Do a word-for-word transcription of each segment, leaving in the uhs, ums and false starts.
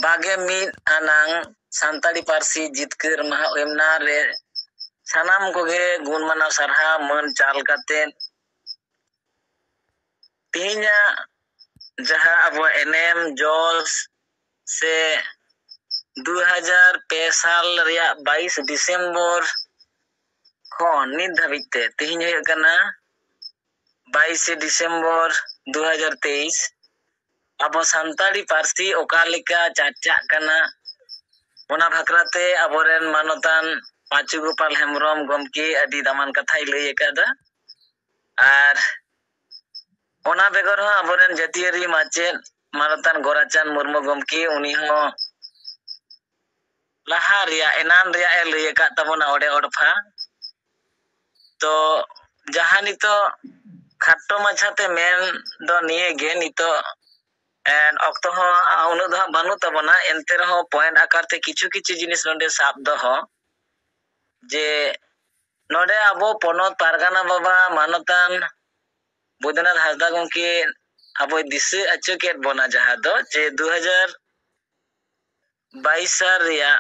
ᱵᱟᱜᱮ ᱢᱤᱫ ᱟᱱᱟᱝ ᱥᱟᱱᱛᱟᱲᱤ ᱯᱟᱹᱨᱥᱤ ᱡᱤᱛᱠᱟᱹᱨ ᱢᱟᱦᱟ ᱣᱮᱵᱤᱱᱟᱨ ᱨᱮ ᱥᱟᱱᱟᱢ ᱠᱚᱜᱮ ᱜᱩᱱ ᱢᱟᱱᱟᱣ ᱥᱟᱨᱦᱟᱣ ᱢᱟᱹᱱ ᱪᱟᱞ ᱠᱟᱛᱮ ᱛᱮᱦᱮᱧᱟᱜ ᱡᱟᱦᱟᱸ ᱟᱵᱚᱣᱟᱜ ᱮᱱᱮᱢ ᱡᱚᱥ ᱥᱮ ᱫᱩ ᱦᱟᱡᱟᱨ ᱯᱮ ᱥᱟᱞ ᱨᱮᱭᱟᱜ ᱵᱟᱭᱤᱥ ᱰᱤᱥᱮᱢᱵᱚᱨ ᱠᱷᱚᱱ ᱱᱤᱛ ᱫᱷᱟᱹᱵᱤᱡ ᱛᱮ, ᱛᱮᱦᱮᱧ ᱦᱩᱭᱩᱜ ᱠᱟᱱᱟ ᱵᱟᱭᱤᱥᱮ ᱰᱤᱥᱮᱢᱵᱚᱨ ᱫᱩ ᱦᱟᱡᱟᱨ ᱛᱮᱭᱤᱥ, ᱟᱵᱚ ᱥᱟᱱᱛᱟᱲᱤ ᱯᱟᱹᱨᱥᱤ ᱚᱠᱟ ᱞᱮᱠᱟ ᱪᱟᱨᱪᱟᱜ ᱠᱟᱱᱟ, ᱚᱱᱟ ᱵᱟᱠᱷᱨᱟ ᱛᱮ ᱟᱵᱚᱨᱮᱱ ᱢᱟᱱᱚᱛᱟᱱ ᱯᱟᱸᱪᱩ ᱜᱳᱯᱟᱞ ᱦᱮᱢᱵᱨᱚᱢ ᱜᱚᱢᱠᱮ ᱟᱹᱰᱤ ᱫᱟᱢᱟᱱ ᱠᱟᱛᱷᱟᱭ ᱞᱟᱹᱭ ᱟᱠᱟᱫᱟ᱾ ᱟᱨ ᱚᱱᱟ ᱵᱮᱜᱚᱨ ᱦᱚᱸ ᱟᱵᱚᱨᱮᱱ ᱡᱟᱹᱛᱤᱭᱟᱹᱨᱤ ᱢᱟᱪᱮᱫ ᱢᱟᱱᱚᱛᱟᱱ ᱜᱳᱨᱟᱪᱟᱸᱫᱽ ᱢᱩᱨᱢᱩ ᱜᱚᱢᱠᱮ, ᱩᱱᱤ ᱦᱚᱸ ᱞᱟᱦᱟ ᱨᱮᱭᱟᱜ, ᱮᱱᱟᱱ ᱨᱮᱭᱟᱜ ᱮ ᱞᱟᱹᱭ ᱟᱠᱟᱫ ᱛᱟᱵᱚᱱᱟ ᱚᱰᱮ ᱚᱰᱯᱷᱟ᱾ ᱛᱚ ᱡᱟᱦᱟᱸ ᱱᱤᱛᱚᱜ ᱠᱷᱟᱴᱚ ᱢᱟᱪᱷᱟᱛᱮ ᱢᱮᱱ ᱫᱚ ᱱᱤᱭᱟᱹ ᱜᱮ, ᱱᱤᱛᱚᱜ ᱮᱱ ᱚᱠᱛᱚ ᱦᱚᱸ ᱩᱱᱟᱹᱜ ᱫᱚ ᱦᱟᱸᱜ ᱵᱟᱹᱱᱩᱜ ᱛᱟᱵᱚᱱᱟ, ᱮᱱᱛᱮ ᱨᱮᱦᱚᱸ ᱯᱚᱭᱮᱱᱴ ᱟᱠᱟᱨ ᱛᱮ ᱠᱤᱪᱷᱩ ᱠᱤᱪᱷᱩ ᱡᱤᱱᱤᱥ ᱱᱚᱰᱮ ᱥᱟᱵ ᱫᱚᱦᱚ, ᱡᱮ ᱱᱚᱰᱮ ᱟᱵᱚ ᱯᱚᱱᱚᱛ ᱯᱟᱨᱜᱟᱱᱟ ᱵᱟᱵᱟ ᱢᱟᱱᱚᱛᱟᱱ ᱵᱳᱭᱫᱚᱱᱟᱛᱷ ᱦᱟᱸᱥᱫᱟ ᱜᱚᱢᱠᱮ ᱟᱵᱚᱭ ᱫᱤᱥᱟᱹ ᱦᱚᱪᱚ ᱠᱮᱫ ᱵᱚᱱᱟ, ᱡᱟᱦᱟᱸ ᱫᱚ ᱡᱮ ᱫᱩ ᱦᱟᱡᱟᱨ ᱵᱟᱭᱤᱥ ᱥᱟᱞ ᱨᱮᱭᱟᱜ,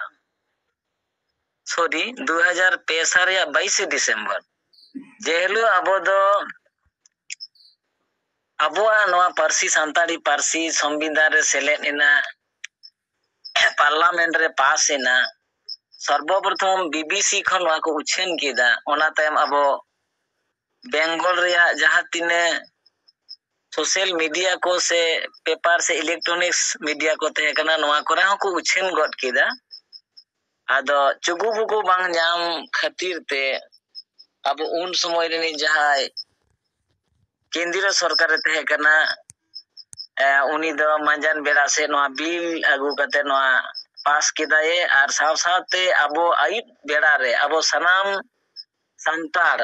ᱥᱚᱨᱤ, ᱫᱩ ᱦᱟᱡᱟᱨ ᱯᱮ ᱥᱟᱞ ᱨᱮᱭᱟᱜ ᱵᱟᱭᱤᱥᱮ ᱰᱤᱥᱮᱢᱵᱚᱨ, ᱡᱮ ᱦᱤᱞᱳᱜ ᱟᱵᱚ ᱫᱚ ᱟᱵᱚᱣᱟᱜ ᱱᱚᱣᱟ ᱯᱟᱹᱨᱥᱤ, ᱥᱟᱱᱛᱟᱲᱤ ᱯᱟᱹᱨᱥᱤ ᱥᱚᱝᱵᱤᱫᱷᱟᱱ ᱨᱮ ᱥᱮᱞᱮᱫ ᱮᱱᱟ, ᱯᱟᱨᱞᱟᱢᱮᱱᱴ ᱨᱮ ᱯᱟᱥ ᱮᱱᱟ, ᱥᱚᱨᱵᱚᱯᱨᱚᱛᱷᱚᱢ ᱵᱤᱵᱤᱥᱤ ᱠᱷᱚᱱ ᱱᱚᱣᱟ ᱠᱚ ᱩᱪᱷᱟᱹᱱ ᱠᱮᱫᱟ᱾ ᱚᱱᱟ ᱛᱟᱭᱚᱢ ᱟᱵᱚ ᱵᱮᱝᱜᱚᱞ ᱨᱮᱭᱟᱜ ᱡᱟᱦᱟᱸ ᱛᱤᱱᱟᱹᱜ ᱥᱳᱥᱟᱞ ᱢᱤᱰᱤᱭᱟ ᱠᱚ ᱥᱮ ᱯᱮᱯᱟᱨ ᱥᱮ ᱤᱞᱮᱠᱴᱨᱚᱱᱤᱠᱥ ᱢᱤᱰᱤᱭᱟ ᱠᱚ ᱛᱟᱦᱮᱸ ᱠᱟᱱᱟ, ᱱᱚᱣᱟ ᱠᱚᱨᱮ ᱦᱚᱸᱠᱚ ᱩᱪᱷᱟᱹᱱ ᱜᱚᱫ ᱠᱮᱫᱟ᱾ ᱟᱫᱚ ᱪᱩᱜᱩ ᱵᱩᱜᱩ ᱵᱟᱝ ᱧᱟᱢ ᱠᱷᱟᱹᱛᱤᱨ ᱛᱮ ᱟᱵᱚ ᱩᱱ ᱥᱚᱢᱚᱭ ᱨᱤᱱᱤᱡ ᱡᱟᱦᱟᱸᱭ ᱠᱮᱱᱫᱨᱤᱭᱚ ᱥᱚᱨᱠᱟᱨ ᱨᱮ ᱛᱟᱦᱮᱸ ᱠᱟᱱᱟ, ᱮ, ᱩᱱᱤ ᱫᱚ ᱢᱟᱸᱡᱟᱱ ᱵᱮᱲᱟ ᱥᱮ ᱱᱚᱣᱟ ᱵᱤᱞ ᱟᱹᱜᱩ ᱠᱟᱛᱮ ᱱᱚᱣᱟ ᱯᱟᱥ ᱠᱮᱫᱟᱭ᱾ ᱟᱨ ᱥᱟᱶ ᱥᱟᱶᱛᱮ ᱟᱵᱚ ᱟᱹᱭᱩᱵ ᱵᱮᱲᱟ ᱨᱮ ᱟᱵᱚ ᱥᱟᱱᱟᱢ ᱥᱟᱱᱛᱟᱲ,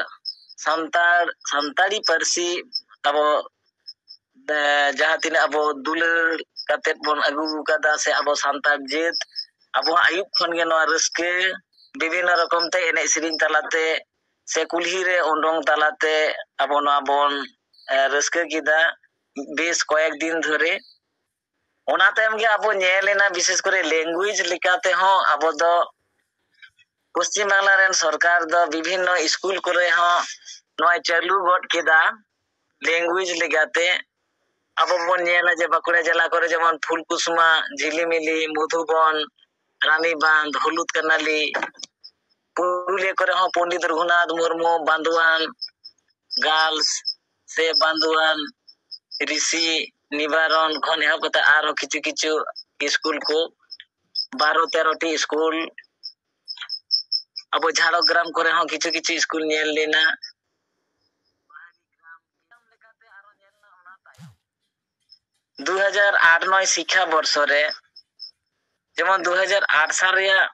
ᱥᱟᱱᱛᱟᱲ, ᱥᱟᱱᱛᱟᱲᱤ ᱯᱟᱹᱨᱥᱤ ᱟᱵᱚ, ᱮ, ᱡᱟᱦᱟᱸ ᱛᱤᱱᱟᱹᱜ ᱟᱵᱚ ᱫᱩᱞᱟᱹᱲ ᱠᱟᱛᱮᱫ ᱵᱚᱱ ᱟᱹᱜᱩ ᱟᱠᱟᱫᱟ, ᱥᱮ ᱟᱵᱚ ᱥᱟᱱᱛᱟᱲ ᱡᱟᱹᱛ, ᱟᱵᱚᱣᱟᱜ ᱟᱹᱭᱩᱵ ᱠᱷᱚᱱ ᱜᱮ ᱱᱚᱣᱟ ᱨᱟᱹᱥᱠᱟᱹ ᱵᱤᱵᱷᱤᱱᱱᱚ ᱨᱚᱠᱚᱢ ᱛᱮ ᱮᱱᱮᱡ ᱥᱮᱨᱮᱧ ᱛᱟᱞᱟᱛᱮ ᱥᱮ ᱠᱩᱞᱦᱤ ᱨᱮ ᱩᱰᱩᱝ ᱛᱟᱞᱟᱛᱮ ᱟᱵᱚ ᱱᱚᱣᱟ ᱵᱚᱱ, ᱮ, ᱨᱟᱹᱥᱠᱟᱹ ᱠᱮᱫᱟ ᱵᱮᱥ ᱠᱚᱭᱮᱠ ᱫᱤᱱ ᱫᱷᱚᱨᱮ᱾ ᱚᱱᱟ ᱛᱟᱭᱚᱢ ᱜᱮ ᱟᱵᱚ ᱧᱮᱞ ᱮᱱᱟ, ᱵᱤᱥᱮᱥ ᱠᱚᱨᱮ language ᱞᱮᱠᱟ ᱛᱮᱦᱚᱸ ᱟᱵᱚ ᱫᱚ ᱯᱚᱥᱪᱤᱢ ᱵᱟᱝᱞᱟ ᱨᱮᱱ ᱥᱚᱨᱠᱟᱨ ᱫᱚ ᱵᱤᱵᱷᱤᱱᱱᱚ ᱥᱠᱩᱞ ᱠᱚᱨᱮ ᱦᱚᱸ ᱱᱚᱣᱟᱭ ᱪᱟᱹᱞᱩ ᱜᱚᱫ ᱠᱮᱫᱟ language ᱞᱮᱠᱟᱛᱮ᱾ ᱟᱵᱚ ᱵᱚᱱ ᱧᱮᱞᱟ ᱡᱮ ᱵᱟᱸᱠᱩᱲᱟ ᱡᱮᱞᱟ ᱠᱚᱨᱮ ᱡᱮᱢᱚᱱ ᱯᱷᱩᱞᱠᱩᱥᱢᱟ, ᱡᱷᱤᱞᱤᱢᱤᱞᱤ, ᱢᱚᱫᱷᱩᱵᱚᱱ, ᱨᱟᱱᱤᱵᱟᱸᱫᱷ, ᱦᱩᱞᱩᱫᱠᱟᱱᱟᱞᱤ, ᱯᱩᱨᱩᱞᱤᱭᱟᱹ ᱠᱚᱨᱮ ᱦᱚᱸ ᱯᱚᱱᱰᱤᱛ ᱨᱚᱜᱷᱩᱱᱟᱛᱷ ᱢᱩᱨᱢᱩ ᱵᱟᱱᱫᱩᱣᱟᱱ ᱜᱟᱨᱞᱥ ᱥᱮ ᱵᱟᱱᱫᱩᱣᱟᱱ ᱨᱤᱥᱤ ᱱᱤᱵᱟᱨᱚᱱ ᱠᱷᱚᱱ ᱮᱦᱚᱵ ᱠᱟᱛᱮ ᱟᱨᱦᱚᱸ ᱠᱤᱪᱷᱩ ᱠᱤᱪᱷᱩ ᱥᱠᱩᱞ ᱠᱚ, ᱵᱟᱨᱚ ᱛᱮᱨᱚ ᱴᱤ ᱥᱠᱩᱞ᱾ ᱟᱵᱚ ᱡᱷᱟᱲᱜᱨᱟᱢ ᱠᱚᱨᱮ ᱦᱚᱸ ᱠᱤᱪᱷᱩ ᱠᱤᱪᱷᱩ ᱥᱠᱩᱞ ᱧᱮᱞ ᱞᱮᱱᱟ᱾ ᱫᱩ ᱦᱟᱡᱟᱨ ᱟᱴ ᱱᱚᱭ ᱥᱤᱠᱠᱷᱟ ᱵᱚᱨᱥᱚ ᱨᱮ, ᱡᱮᱢᱚᱱ ᱫᱩ ᱦᱟᱡᱟᱨ ᱟᱴ ᱥᱟᱞ ᱨᱮᱭᱟᱜ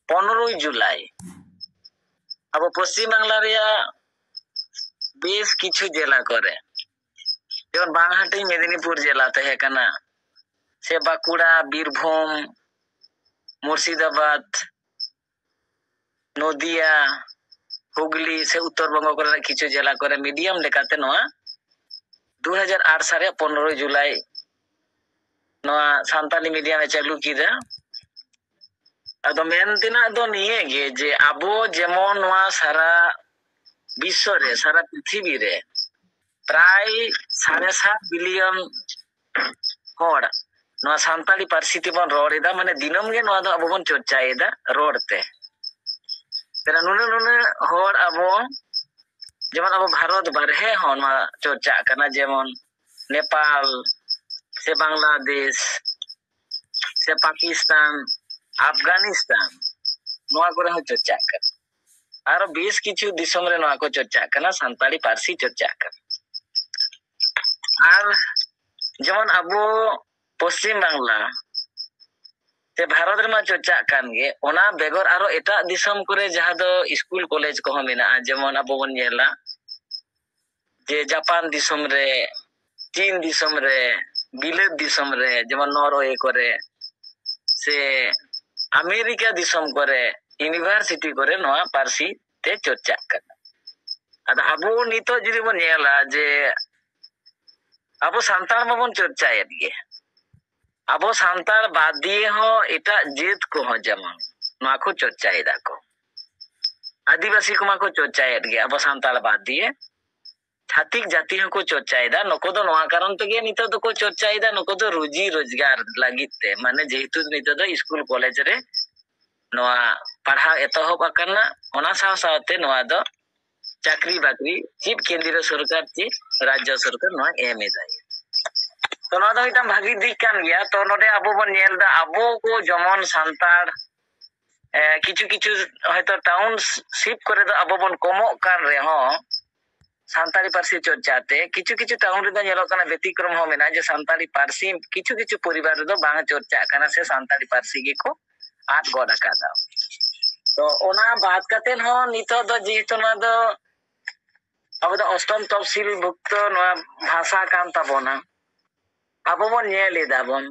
ᱯᱚᱱᱨᱚᱭ ᱡᱩᱞᱟᱭ ᱟᱵᱚ ᱯᱚᱥᱪᱤᱢ ᱵᱟᱝᱞᱟ ᱨᱮᱭᱟᱜ ᱵᱮᱥ ᱠᱤᱪᱷᱩ ᱡᱮᱞᱟ ᱠᱚᱨᱮ, ᱡᱮᱢᱚᱱ ᱵᱟᱝᱦᱟᱴᱤᱧ ᱢᱮᱫᱤᱱᱤᱯᱩᱨ ᱡᱮᱞᱟ ᱛᱟᱦᱮᱸ ᱠᱟᱱᱟ, ᱥᱮ ᱵᱟᱸᱠᱩᱲᱟ, ᱵᱤᱨᱵᱷᱩᱢ, ᱢᱩᱨᱥᱤᱫᱟᱵᱟᱫᱽ, ᱱᱚᱫᱤᱭᱟ, ᱦᱩᱜᱽᱞᱤ ᱥᱮ ᱩᱛᱛᱚᱨ ᱵᱚᱝᱜᱚ ᱠᱚᱨᱮᱱᱟᱜ ᱠᱤᱪᱷᱩ ᱡᱮᱞᱟ ᱠᱚᱨᱮ ᱢᱤᱰᱤᱭᱟᱢ ᱞᱮᱠᱟᱛᱮ ᱱᱚᱣᱟ ᱫᱩ ᱦᱟᱡᱟᱨ ᱟᱴ ᱥᱟᱞ ᱨᱮᱭᱟᱜ ᱯᱚᱱᱨᱚᱭ ᱡᱩᱞᱟᱭ ᱱᱚᱣᱟ ᱥᱟᱱᱛᱟᱞᱤ ᱢᱤᱰᱤᱭᱟᱢ ᱮ ᱪᱟᱹᱞᱩ ᱠᱮᱫᱟ᱾ ᱟᱫᱚ ᱢᱮᱱ ᱛᱮᱱᱟᱜ ᱫᱚ ᱱᱤᱭᱟᱹ ᱜᱮ ᱡᱮ ᱟᱵᱚ ᱡᱮᱢᱚᱱ ᱱᱚᱣᱟ ᱥᱟᱨᱟ ᱵᱤᱥᱥᱚ ᱨᱮ, ᱥᱟᱨᱟ ᱯᱨᱤᱛᱷᱤᱵᱤ ᱨᱮ ᱯᱨᱟᱭ ᱥᱟᱲᱮ ᱥᱟᱛ ᱵᱤᱞᱤᱭᱚᱱ ᱦᱚᱲ ᱱᱚᱣᱟ ᱥᱟᱱᱛᱟᱲᱤ ᱯᱟᱹᱨᱥᱤ ᱛᱮᱵᱚᱱ ᱨᱚᱲ ᱮᱫᱟ, ᱢᱟᱱᱮ ᱫᱤᱱᱟᱹᱢ ᱜᱮ ᱱᱚᱣᱟ ᱫᱚ ᱟᱵᱚ ᱵᱚᱱ ᱪᱚᱨᱪᱟᱭᱮᱫᱟ ᱨᱚᱲ ᱛᱮ᱾ ᱛᱟᱦᱞᱮ ᱱᱩᱱᱟᱹᱜ ᱱᱩᱱᱟᱹᱜ ᱦᱚᱲ ᱟᱵᱚ, ᱡᱮᱢᱚᱱ ᱟᱵᱚ ᱵᱷᱟᱨᱚᱛ ᱵᱟᱨᱦᱮ ᱦᱚᱸ ᱱᱚᱣᱟ ᱪᱚᱨᱪᱟᱜ ᱠᱟᱱᱟ, ᱡᱮᱢᱚᱱ ᱱᱮᱯᱟᱞ ᱥᱮ ᱵᱟᱝᱞᱟᱫᱮᱥ ᱥᱮ ᱯᱟᱠᱤᱥᱛᱟᱱ, ᱟᱯᱷᱜᱟᱱᱤᱥᱛᱟᱱ, ᱱᱚᱣᱟ ᱠᱚᱨᱮ ᱦᱚᱸ ᱪᱚᱨᱪᱟᱜ ᱠᱟᱱᱟ᱾ ᱟᱨᱚ ᱵᱮᱥ ᱠᱤᱪᱷᱩ ᱫᱤᱥᱚᱢ ᱨᱮ ᱱᱚᱣᱟ ᱠᱚ ᱪᱚᱨᱪᱟᱜ ᱠᱟᱱᱟ, ᱥᱟᱱᱛᱟᱲᱤ ᱯᱟᱹᱨᱥᱤ ᱪᱚᱨᱪᱟᱜ ᱠᱟᱱᱟ᱾ ᱟᱨ ᱡᱮᱢᱚᱱ ᱟᱵᱚ ᱯᱚᱥᱪᱤᱢ ᱵᱟᱝᱞᱟ ᱥᱮ ᱵᱷᱟᱨᱚᱛ ᱨᱮᱢᱟ ᱪᱚᱨᱪᱟᱜ ᱠᱟᱱ ᱜᱮ, ᱚᱱᱟ ᱵᱮᱜᱚᱨ ᱟᱨᱚ ᱮᱴᱟᱜ ᱫᱤᱥᱚᱢ ᱠᱚᱨᱮ ᱡᱟᱦᱟᱸ ᱫᱚ ᱥᱠᱩᱞ ᱠᱚᱞᱮᱡᱽ ᱠᱚᱦᱚᱸ ᱢᱮᱱᱟᱜᱼᱟ, ᱡᱮᱢᱚᱱ ᱟᱵᱚ ᱵᱚᱱ ᱧᱮᱞᱟ ᱡᱮ ᱡᱟᱯᱟᱱ ᱫᱤᱥᱚᱢ ᱨᱮ, ᱪᱤᱱ ᱫᱤᱥᱚᱢ ᱨᱮ, ᱵᱤᱞᱟᱹᱛ ᱫᱤᱥᱚᱢ ᱨᱮ, ᱡᱮᱢᱚᱱ ᱱᱚᱨᱣᱮ ᱠᱚᱨᱮ ᱥᱮ ᱟᱢᱮᱨᱤᱠᱟ ᱫᱤᱥᱚᱢ ᱠᱚᱨᱮ ᱤᱭᱩᱱᱤᱵᱷᱟᱨᱥᱤᱴᱤ ᱠᱚᱨᱮ ᱱᱚᱣᱟ ᱯᱟᱹᱨᱥᱤ ᱛᱮ ᱪᱚᱨᱪᱟᱜ ᱠᱟᱱᱟ᱾ ᱟᱫᱚ ᱟᱵᱚ ᱱᱤᱛᱚᱜ ᱡᱩᱫᱤ ᱵᱚᱱ ᱧᱮᱞᱟ ᱡᱮ ᱟᱵᱚ ᱥᱟᱱᱛᱟᱲ ᱢᱟᱵᱚᱱ ᱪᱚᱨᱪᱟᱭᱮᱫ ᱜᱮ, ᱟᱵᱚ ᱥᱟᱱᱛᱟᱲ ᱵᱟᱫ ᱫᱤᱭᱮ ᱦᱚᱸ ᱮᱴᱟᱜ ᱡᱟᱹᱛ ᱠᱚᱦᱚᱸ ᱡᱮᱢᱚᱱ ᱱᱚᱣᱟ ᱠᱚ ᱪᱚᱨᱪᱟᱭᱮᱫᱟ ᱠᱚ᱾ ᱟᱹᱫᱤᱵᱟᱹᱥᱤ ᱠᱚᱢᱟ ᱠᱚ ᱪᱚᱨᱪᱟᱭᱮᱫ ᱜᱮ ᱟᱵᱚ ᱥᱟᱱᱛᱟᱲ ᱵᱟᱫ ᱫᱤᱭᱮ᱾ ᱪᱷᱟᱹᱛᱤᱠ ᱡᱟᱹᱛᱤ ᱦᱚᱸᱠᱚ ᱪᱚᱨᱪᱟᱭᱮᱫᱟ᱾ ᱱᱩᱠᱩ ᱫᱚ ᱱᱚᱣᱟ ᱠᱟᱨᱚᱱ ᱛᱮᱜᱮ ᱱᱤᱛᱚᱜ ᱫᱚᱠᱚ ᱪᱚᱨᱪᱟᱭᱮᱫᱟ, ᱱᱩᱠᱩ ᱫᱚ ᱨᱩᱡᱤ ᱨᱳᱡᱽᱜᱟᱨ ᱞᱟᱹᱜᱤᱫ ᱛᱮ, ᱢᱟᱱᱮ ᱡᱮᱦᱮᱛᱩ ᱱᱤᱛᱚᱜ ᱫᱚ ᱥᱠᱩᱞ ᱠᱚᱞᱮᱡᱽ ᱨᱮ ᱱᱚᱣᱟ ᱯᱟᱲᱦᱟᱣ ᱮᱛᱚᱦᱚᱵ ᱟᱠᱟᱱᱟ, ᱚᱱᱟ ᱥᱟᱶ ᱥᱟᱶᱛᱮ ᱱᱚᱣᱟ ᱫᱚ ᱪᱟᱹᱠᱨᱤ ᱵᱟᱹᱠᱨᱤ ᱪᱮᱫ ᱠᱮᱱᱫᱨᱤᱭᱚ ᱥᱚᱨᱠᱟᱨ ᱪᱮᱫ ᱨᱟᱡᱽᱡᱚ ᱥᱚᱨᱠᱟᱨ ᱱᱚᱣᱟ ᱮᱢ ᱮᱫᱟᱭ᱾ ᱛᱚ ᱱᱚᱣᱟ ᱫᱚ ᱢᱤᱫᱴᱟᱝ ᱵᱷᱟᱹᱜᱤ ᱫᱤᱠ ᱠᱟᱱ ᱜᱮᱭᱟ᱾ ᱛᱚ ᱱᱚᱰᱮ ᱟᱵᱚ ᱵᱚᱱ ᱧᱮᱞ ᱮᱫᱟ, ᱟᱵᱚ ᱠᱚ ᱡᱮᱢᱚᱱ ᱥᱟᱱᱛᱟᱲ, ᱮ, ᱠᱤᱪᱷᱩ ᱠᱤᱪᱷᱩ ᱦᱚᱭᱛᱚ ᱴᱟᱣᱩᱱᱥᱤᱯ ᱠᱚᱨᱮ ᱫᱚ ᱟᱵᱚ ᱵᱚᱱ ᱠᱚᱢᱚᱜ ᱠᱟᱱ ᱨᱮᱦᱚᱸ, ᱥᱟᱱᱛᱟᱲᱤ ᱯᱟᱹᱨᱥᱤ ᱪᱚᱨᱪᱟ ᱛᱮ ᱠᱤᱪᱷᱩ ᱠᱤᱪᱷᱩ ᱴᱟᱣᱩᱱ ᱨᱮᱫᱚ ᱧᱮᱞᱚᱜ ᱠᱟᱱᱟ, ᱵᱮᱛᱤᱠᱨᱚᱢ ᱦᱚᱸ ᱢᱮᱱᱟᱜᱼᱟ, ᱡᱮ ᱥᱟᱱᱛᱟᱲᱤ ᱯᱟᱹᱨᱥᱤ ᱠᱤᱪᱷᱩ ᱠᱤᱪᱷᱩ ᱯᱚᱨᱤᱵᱟᱨ ᱨᱮᱫᱚ ᱵᱟᱝ ᱪᱚᱨᱪᱟᱜ ᱠᱟᱱᱟ ᱥᱮ ᱥᱟᱱᱛᱟᱲᱤ ᱯᱟᱹᱨᱥᱤ ᱜᱮᱠᱚ ᱟᱫ ᱜᱚᱫ ᱟᱠᱟᱫᱟ᱾ ᱛᱚ ᱚᱱᱟ ᱵᱟᱫ ᱠᱟᱛᱮ ᱦᱚᱸ ᱱᱤᱛᱚᱜ ᱫᱚ ᱡᱮᱦᱮᱛᱩ ᱱᱚᱣᱟ ᱫᱚ ᱟᱵᱚ ᱫᱚ ᱚᱥᱴᱚᱢ ᱛᱚᱯᱥᱤᱞ ᱵᱷᱩᱠᱛᱚ ᱱᱚᱣᱟ ᱵᱷᱟᱥᱟ ᱠᱟᱱ ᱛᱟᱵᱚᱱᱟ, ᱟᱵᱚ ᱵᱚᱱ ᱧᱮᱞ ᱮᱫᱟ ᱵᱚᱱ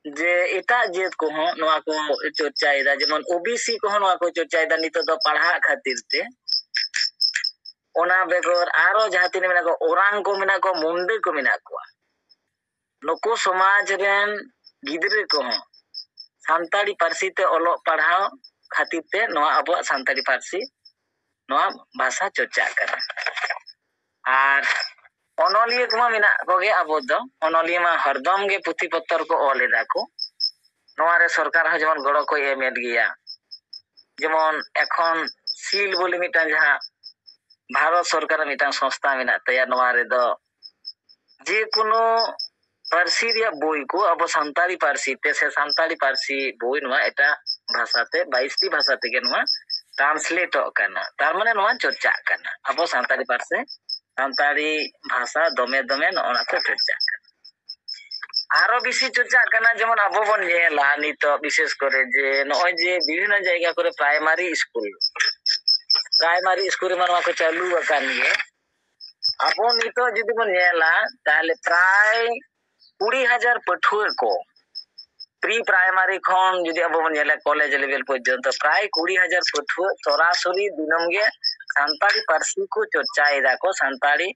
ᱡᱮ ᱮᱴᱟᱜ ᱡᱟᱹᱛ ᱠᱚᱦᱚᱸ ᱱᱚᱣᱟ ᱠᱚ ᱪᱚᱨᱪᱟᱭᱮᱫᱟ, ᱡᱮᱢᱚᱱ ᱳᱵᱤᱥᱤ ᱠᱚᱦᱚᱸ ᱱᱚᱣᱟ ᱠᱚ ᱪᱚᱨᱪᱟᱭᱮᱫᱟ ᱱᱤᱛᱚᱜ ᱫᱚ ᱯᱟᱲᱦᱟᱜ ᱠᱷᱟᱹᱛᱤᱨ ᱛᱮ᱾ ᱚᱱᱟ ᱵᱮᱜᱚᱨ ᱟᱨᱚ ᱡᱟᱦᱟᱸ ᱛᱤᱱᱟᱹᱜ ᱢᱮᱱᱟᱜ ᱠᱚᱣᱟ, ᱳᱨᱟᱝ ᱠᱚ ᱢᱮᱱᱟᱜ ᱠᱚᱣᱟ, ᱢᱩᱱᱰᱟᱹ ᱠᱚ ᱢᱮᱱᱟᱜ ᱠᱚᱣᱟ, ᱱᱩᱠᱩ ᱥᱚᱢᱟᱡᱽ ᱨᱮᱱ ᱜᱤᱫᱽᱨᱟᱹ ᱠᱚᱦᱚᱸ ᱥᱟᱱᱛᱟᱲᱤ ᱯᱟᱹᱨᱥᱤ ᱛᱮ ᱚᱞᱚᱜ ᱯᱟᱲᱦᱟᱣ ᱠᱷᱟᱹᱛᱤᱨ ᱛᱮ ᱱᱚᱣᱟ ᱟᱵᱚᱣᱟᱜ ᱥᱟᱱᱛᱟᱲᱤ ᱯᱟᱹᱨᱥᱤ, ᱱᱚᱣᱟ ᱵᱷᱟᱥᱟ ᱪᱚᱨᱪᱟᱜ ᱠᱟᱱᱟ᱾ ᱟᱨ ᱚᱱᱚᱞᱤᱭᱟᱹ ᱠᱚᱢᱟ ᱢᱮᱱᱟᱜ ᱠᱚᱜᱮ, ᱟᱵᱚ ᱫᱚ ᱚᱱᱚᱞᱤᱭᱟᱹ ᱢᱟ ᱦᱚᱨᱫᱚᱢ ᱜᱮ ᱯᱩᱛᱷᱤ ᱯᱚᱛᱚᱨ ᱠᱚ ᱚᱞ ᱮᱫᱟ ᱠᱚ᱾ ᱱᱚᱣᱟ ᱨᱮ ᱥᱚᱨᱠᱟᱨ ᱦᱚᱸ ᱡᱮᱢᱚᱱ ᱜᱚᱲᱚ ᱠᱚᱭ ᱮᱢᱮᱫ ᱜᱮᱭᱟ᱾ ᱡᱮᱢᱚᱱ ᱮᱠᱷᱚᱱ ᱥᱤᱞ ᱵᱚᱞᱮ ᱢᱤᱫᱴᱟᱝ ᱡᱟᱦᱟᱸ ᱵᱷᱟᱨᱚᱛ ᱥᱚᱨᱠᱟᱨᱟᱜ ᱢᱤᱫᱴᱟᱝ ᱥᱚᱝᱥᱛᱷᱟ ᱢᱮᱱᱟᱜ ᱛᱟᱭᱟ, ᱱᱚᱣᱟ ᱨᱮᱫᱚ ᱡᱮᱠᱳᱱᱳ ᱯᱟᱹᱨᱥᱤ ᱨᱮᱭᱟᱜ ᱵᱳᱭ ᱠᱚ ᱟᱵᱚ ᱥᱟᱱᱛᱟᱲᱤ ᱯᱟᱹᱨᱥᱤ ᱛᱮ ᱥᱮ ᱥᱟᱱᱛᱟᱲᱤ ᱯᱟᱹᱨᱥᱤ ᱵᱳᱭ ᱱᱚᱣᱟ ᱮᱴᱟᱜ ᱵᱷᱟᱥᱟ ᱛᱮ, ᱵᱟᱭᱤᱥ ᱴᱤ ᱵᱷᱟᱥᱟ ᱛᱮᱜᱮ ᱱᱚᱣᱟ ᱴᱨᱟᱱᱥᱞᱮᱴᱚᱜ ᱠᱟᱱᱟ᱾ ᱛᱟᱨ ᱢᱟᱱᱮ ᱱᱚᱣᱟ ᱪᱚᱨᱪᱟᱜ ᱠᱟᱱᱟ, ᱟᱵᱚ ᱥᱟᱱᱛᱟᱲᱤ ᱯᱟᱹᱨᱥᱤ, ᱥᱟᱱᱛᱟᱲᱤ ᱵᱷᱟᱥᱟ ᱫᱚᱢᱮ ᱫᱚᱢᱮ ᱱᱚᱜᱼᱚ ᱱᱟ ᱠᱚ ᱪᱚᱨᱪᱟᱜ ᱠᱟᱱᱟ᱾ ᱟᱨᱚ ᱵᱮᱥᱤ ᱪᱚᱨᱪᱟᱜ ᱠᱟᱱᱟ, ᱡᱮᱢᱚᱱ ᱟᱵᱚ ᱵᱚᱱ ᱧᱮᱞᱟ ᱱᱤᱛᱚᱜ ᱵᱤᱥᱮᱥ ᱠᱚᱨᱮ ᱡᱮ ᱱᱚᱜᱼᱚᱭ ᱡᱮ ᱵᱤᱵᱷᱤᱱᱱᱚ ᱡᱟᱭᱜᱟ ᱠᱚᱨᱮ ᱯᱨᱟᱭᱢᱟᱨᱤ ᱥᱠᱩᱞ, ᱯᱨᱟᱭᱢᱟᱨᱤ ᱥᱠᱩᱞ ᱨᱮᱢᱟ ᱱᱚᱣᱟ ᱠᱚ ᱪᱟᱹᱞᱩ ᱟᱠᱟᱱ ᱜᱮ᱾ ᱟᱵᱚ ᱱᱤᱛᱚᱜ ᱡᱩᱫᱤ ᱵᱚᱱ ᱧᱮᱞᱟ, ᱛᱟᱦᱞᱮ ᱯᱨᱟᱭ ᱠᱩᱲᱤ ᱦᱟᱡᱟᱨ ᱯᱟᱹᱴᱷᱩᱣᱟᱹ ᱠᱚ ᱯᱨᱤ ᱯᱨᱟᱭᱢᱟᱨᱤ ᱠᱷᱚᱱ ᱡᱩᱫᱤ ᱟᱵᱚ ᱵᱚᱱ ᱧᱮᱞᱟ ᱠᱚᱞᱮᱡᱽ ᱞᱮᱵᱮᱞ ᱯᱚᱨᱡᱚᱱᱛᱚ, ᱯᱨᱟᱭ ᱠᱩᱲᱤ ᱦᱟᱡᱟᱨ ᱯᱟᱹᱴᱷᱩᱣᱟᱹ ᱥᱚᱨᱟᱥᱚᱨᱤ ᱫᱤᱱᱟᱹᱢ ᱜᱮ ᱥᱟᱱᱛᱟᱲᱤ ᱯᱟᱹᱨᱥᱤ ᱠᱚ ᱪᱚᱨᱪᱟᱭᱮᱫᱟ ᱠᱚ, ᱥᱟᱱᱛᱟᱲᱤ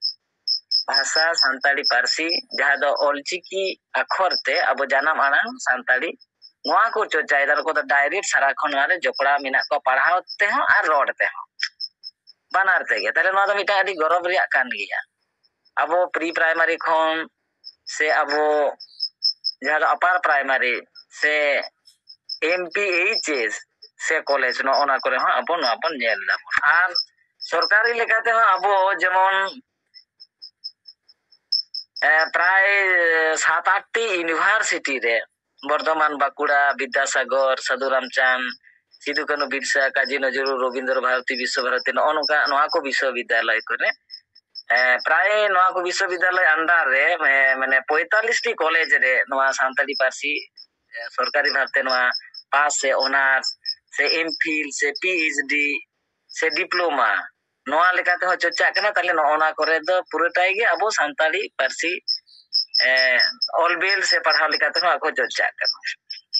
ᱵᱷᱟᱥᱟ, ᱥᱟᱱᱛᱟᱲᱤ ᱯᱟᱹᱨᱥᱤ, ᱡᱟᱦᱟᱸ ᱫᱚ ᱚᱞᱪᱤᱠᱤ ᱟᱠᱷᱚᱨ ᱛᱮ ᱟᱵᱚ ᱡᱟᱱᱟᱢ ᱟᱲᱟᱝ ᱥᱟᱱᱛᱟᱲᱤ, ᱱᱚᱣᱟ ᱠᱚ ᱪᱚᱨᱪᱟᱭᱮᱫᱟ᱾ ᱱᱩᱠᱩ ᱫᱚ direct ᱥᱟᱨᱟᱠᱷᱚᱱ ᱱᱚᱣᱟ ᱨᱮ ᱡᱚᱯᱲᱟᱣ ᱢᱮᱱᱟᱜ ᱠᱚᱣᱟ, ᱯᱟᱲᱦᱟᱣ ᱛᱮᱦᱚᱸ ᱟᱨ ᱨᱚᱲ ᱛᱮᱦᱚᱸ, ᱵᱟᱱᱟᱨ ᱛᱮᱜᱮ᱾ ᱛᱟᱦᱞᱮ ᱱᱚᱣᱟ ᱫᱚ ᱢᱤᱫᱴᱟᱝ ᱟᱹᱰᱤ ᱜᱚᱨᱚᱵᱽ ᱨᱮᱭᱟᱜ ᱠᱟᱱ ᱜᱮᱭᱟ᱾ ᱟᱵᱚ pre primary ᱠᱷᱚᱱ ᱥᱮ ᱟᱵᱚ ᱡᱟᱦᱟᱸ ᱫᱚ upper primary ᱥᱮ M P H S ᱥᱮ college, ᱱᱚᱜᱼᱚ ᱱᱟ ᱠᱚᱨᱮ ᱦᱚᱸ ᱟᱵᱚ ᱱᱚᱣᱟ ᱵᱚᱱ ᱧᱮᱞ ᱫᱟᱵᱚᱱ᱾ ᱟᱨ ᱥᱚᱨᱠᱟᱨᱤ ᱞᱮᱠᱟ ᱛᱮᱦᱚᱸ ᱟᱵᱚ ᱡᱮᱢᱚᱱ, ᱮ, ᱯᱨᱟᱭ ᱥᱟᱛ ᱟᱴᱴᱤ university ᱨᱮ, ᱵᱚᱨᱫᱷᱚᱢᱟᱱ, ᱵᱟᱸᱠᱩᱲᱟ, ᱵᱤᱫᱽᱫᱟᱥᱟᱜᱚᱨ, ᱥᱟᱹᱫᱷᱩ ᱨᱟᱢᱪᱟᱸᱫᱽ, ᱥᱤᱫᱩ ᱠᱟᱹᱱᱦᱩ, ᱵᱤᱨᱥᱟ, ᱠᱟᱡᱤ ᱱᱚᱡᱨᱩᱞ, ᱨᱚᱵᱤᱱᱫᱨᱚ ᱵᱷᱟᱨᱚᱛᱤ, ᱵᱤᱥᱥᱚ ᱵᱷᱟᱨᱚᱛᱤ, ᱱᱚᱜᱼᱚ ᱱᱚᱝᱠᱟ, ᱱᱚᱣᱟ ᱠᱚ ᱵᱤᱥᱥᱚᱵᱤᱫᱽᱫᱟᱞᱚᱭ ᱠᱚᱨᱮ, ᱮ, ᱯᱨᱟᱭ ᱱᱚᱣᱟ ᱠᱚ ᱵᱤᱥᱥᱚᱵᱤᱫᱽᱫᱟᱞᱚᱭ under ᱨᱮ, ᱮ, ᱢᱟᱱᱮ ᱯᱚᱸᱭᱛᱟᱞᱞᱤᱥ ᱴᱤ college ᱨᱮ ᱱᱚᱣᱟ ᱥᱟᱱᱛᱟᱲᱤ ᱯᱟᱹᱨᱥᱤ, ᱮ, ᱥᱚᱨᱠᱟᱨᱤ ᱵᱷᱟᱵᱽᱛᱮ ᱱᱚᱣᱟ pass ᱥᱮ honours ᱥᱮ M Phil ᱥᱮ P H D ᱥᱮ diploma, ᱱᱚᱣᱟ ᱞᱮᱠᱟ ᱛᱮᱦᱚᱸ ᱪᱚᱨᱪᱟᱜ ᱠᱟᱱᱟ᱾ ᱛᱟᱦᱞᱮ ᱱᱚᱜᱼᱚ ᱱᱟ ᱠᱚᱨᱮ ᱫᱚ ᱯᱩᱨᱟᱹᱴᱟᱭ ᱜᱮ ᱟᱵᱚ ᱥᱟᱱᱛᱟᱲᱤ ᱯᱟᱹᱨᱥᱤ, ᱮ, ᱚᱞ ᱵᱮᱞ ᱥᱮ ᱯᱟᱲᱦᱟᱣ ᱞᱮᱠᱟ ᱛᱮᱦᱚᱸ ᱟᱠᱚ ᱪᱚᱨᱪᱟᱜ ᱠᱟᱱᱟ᱾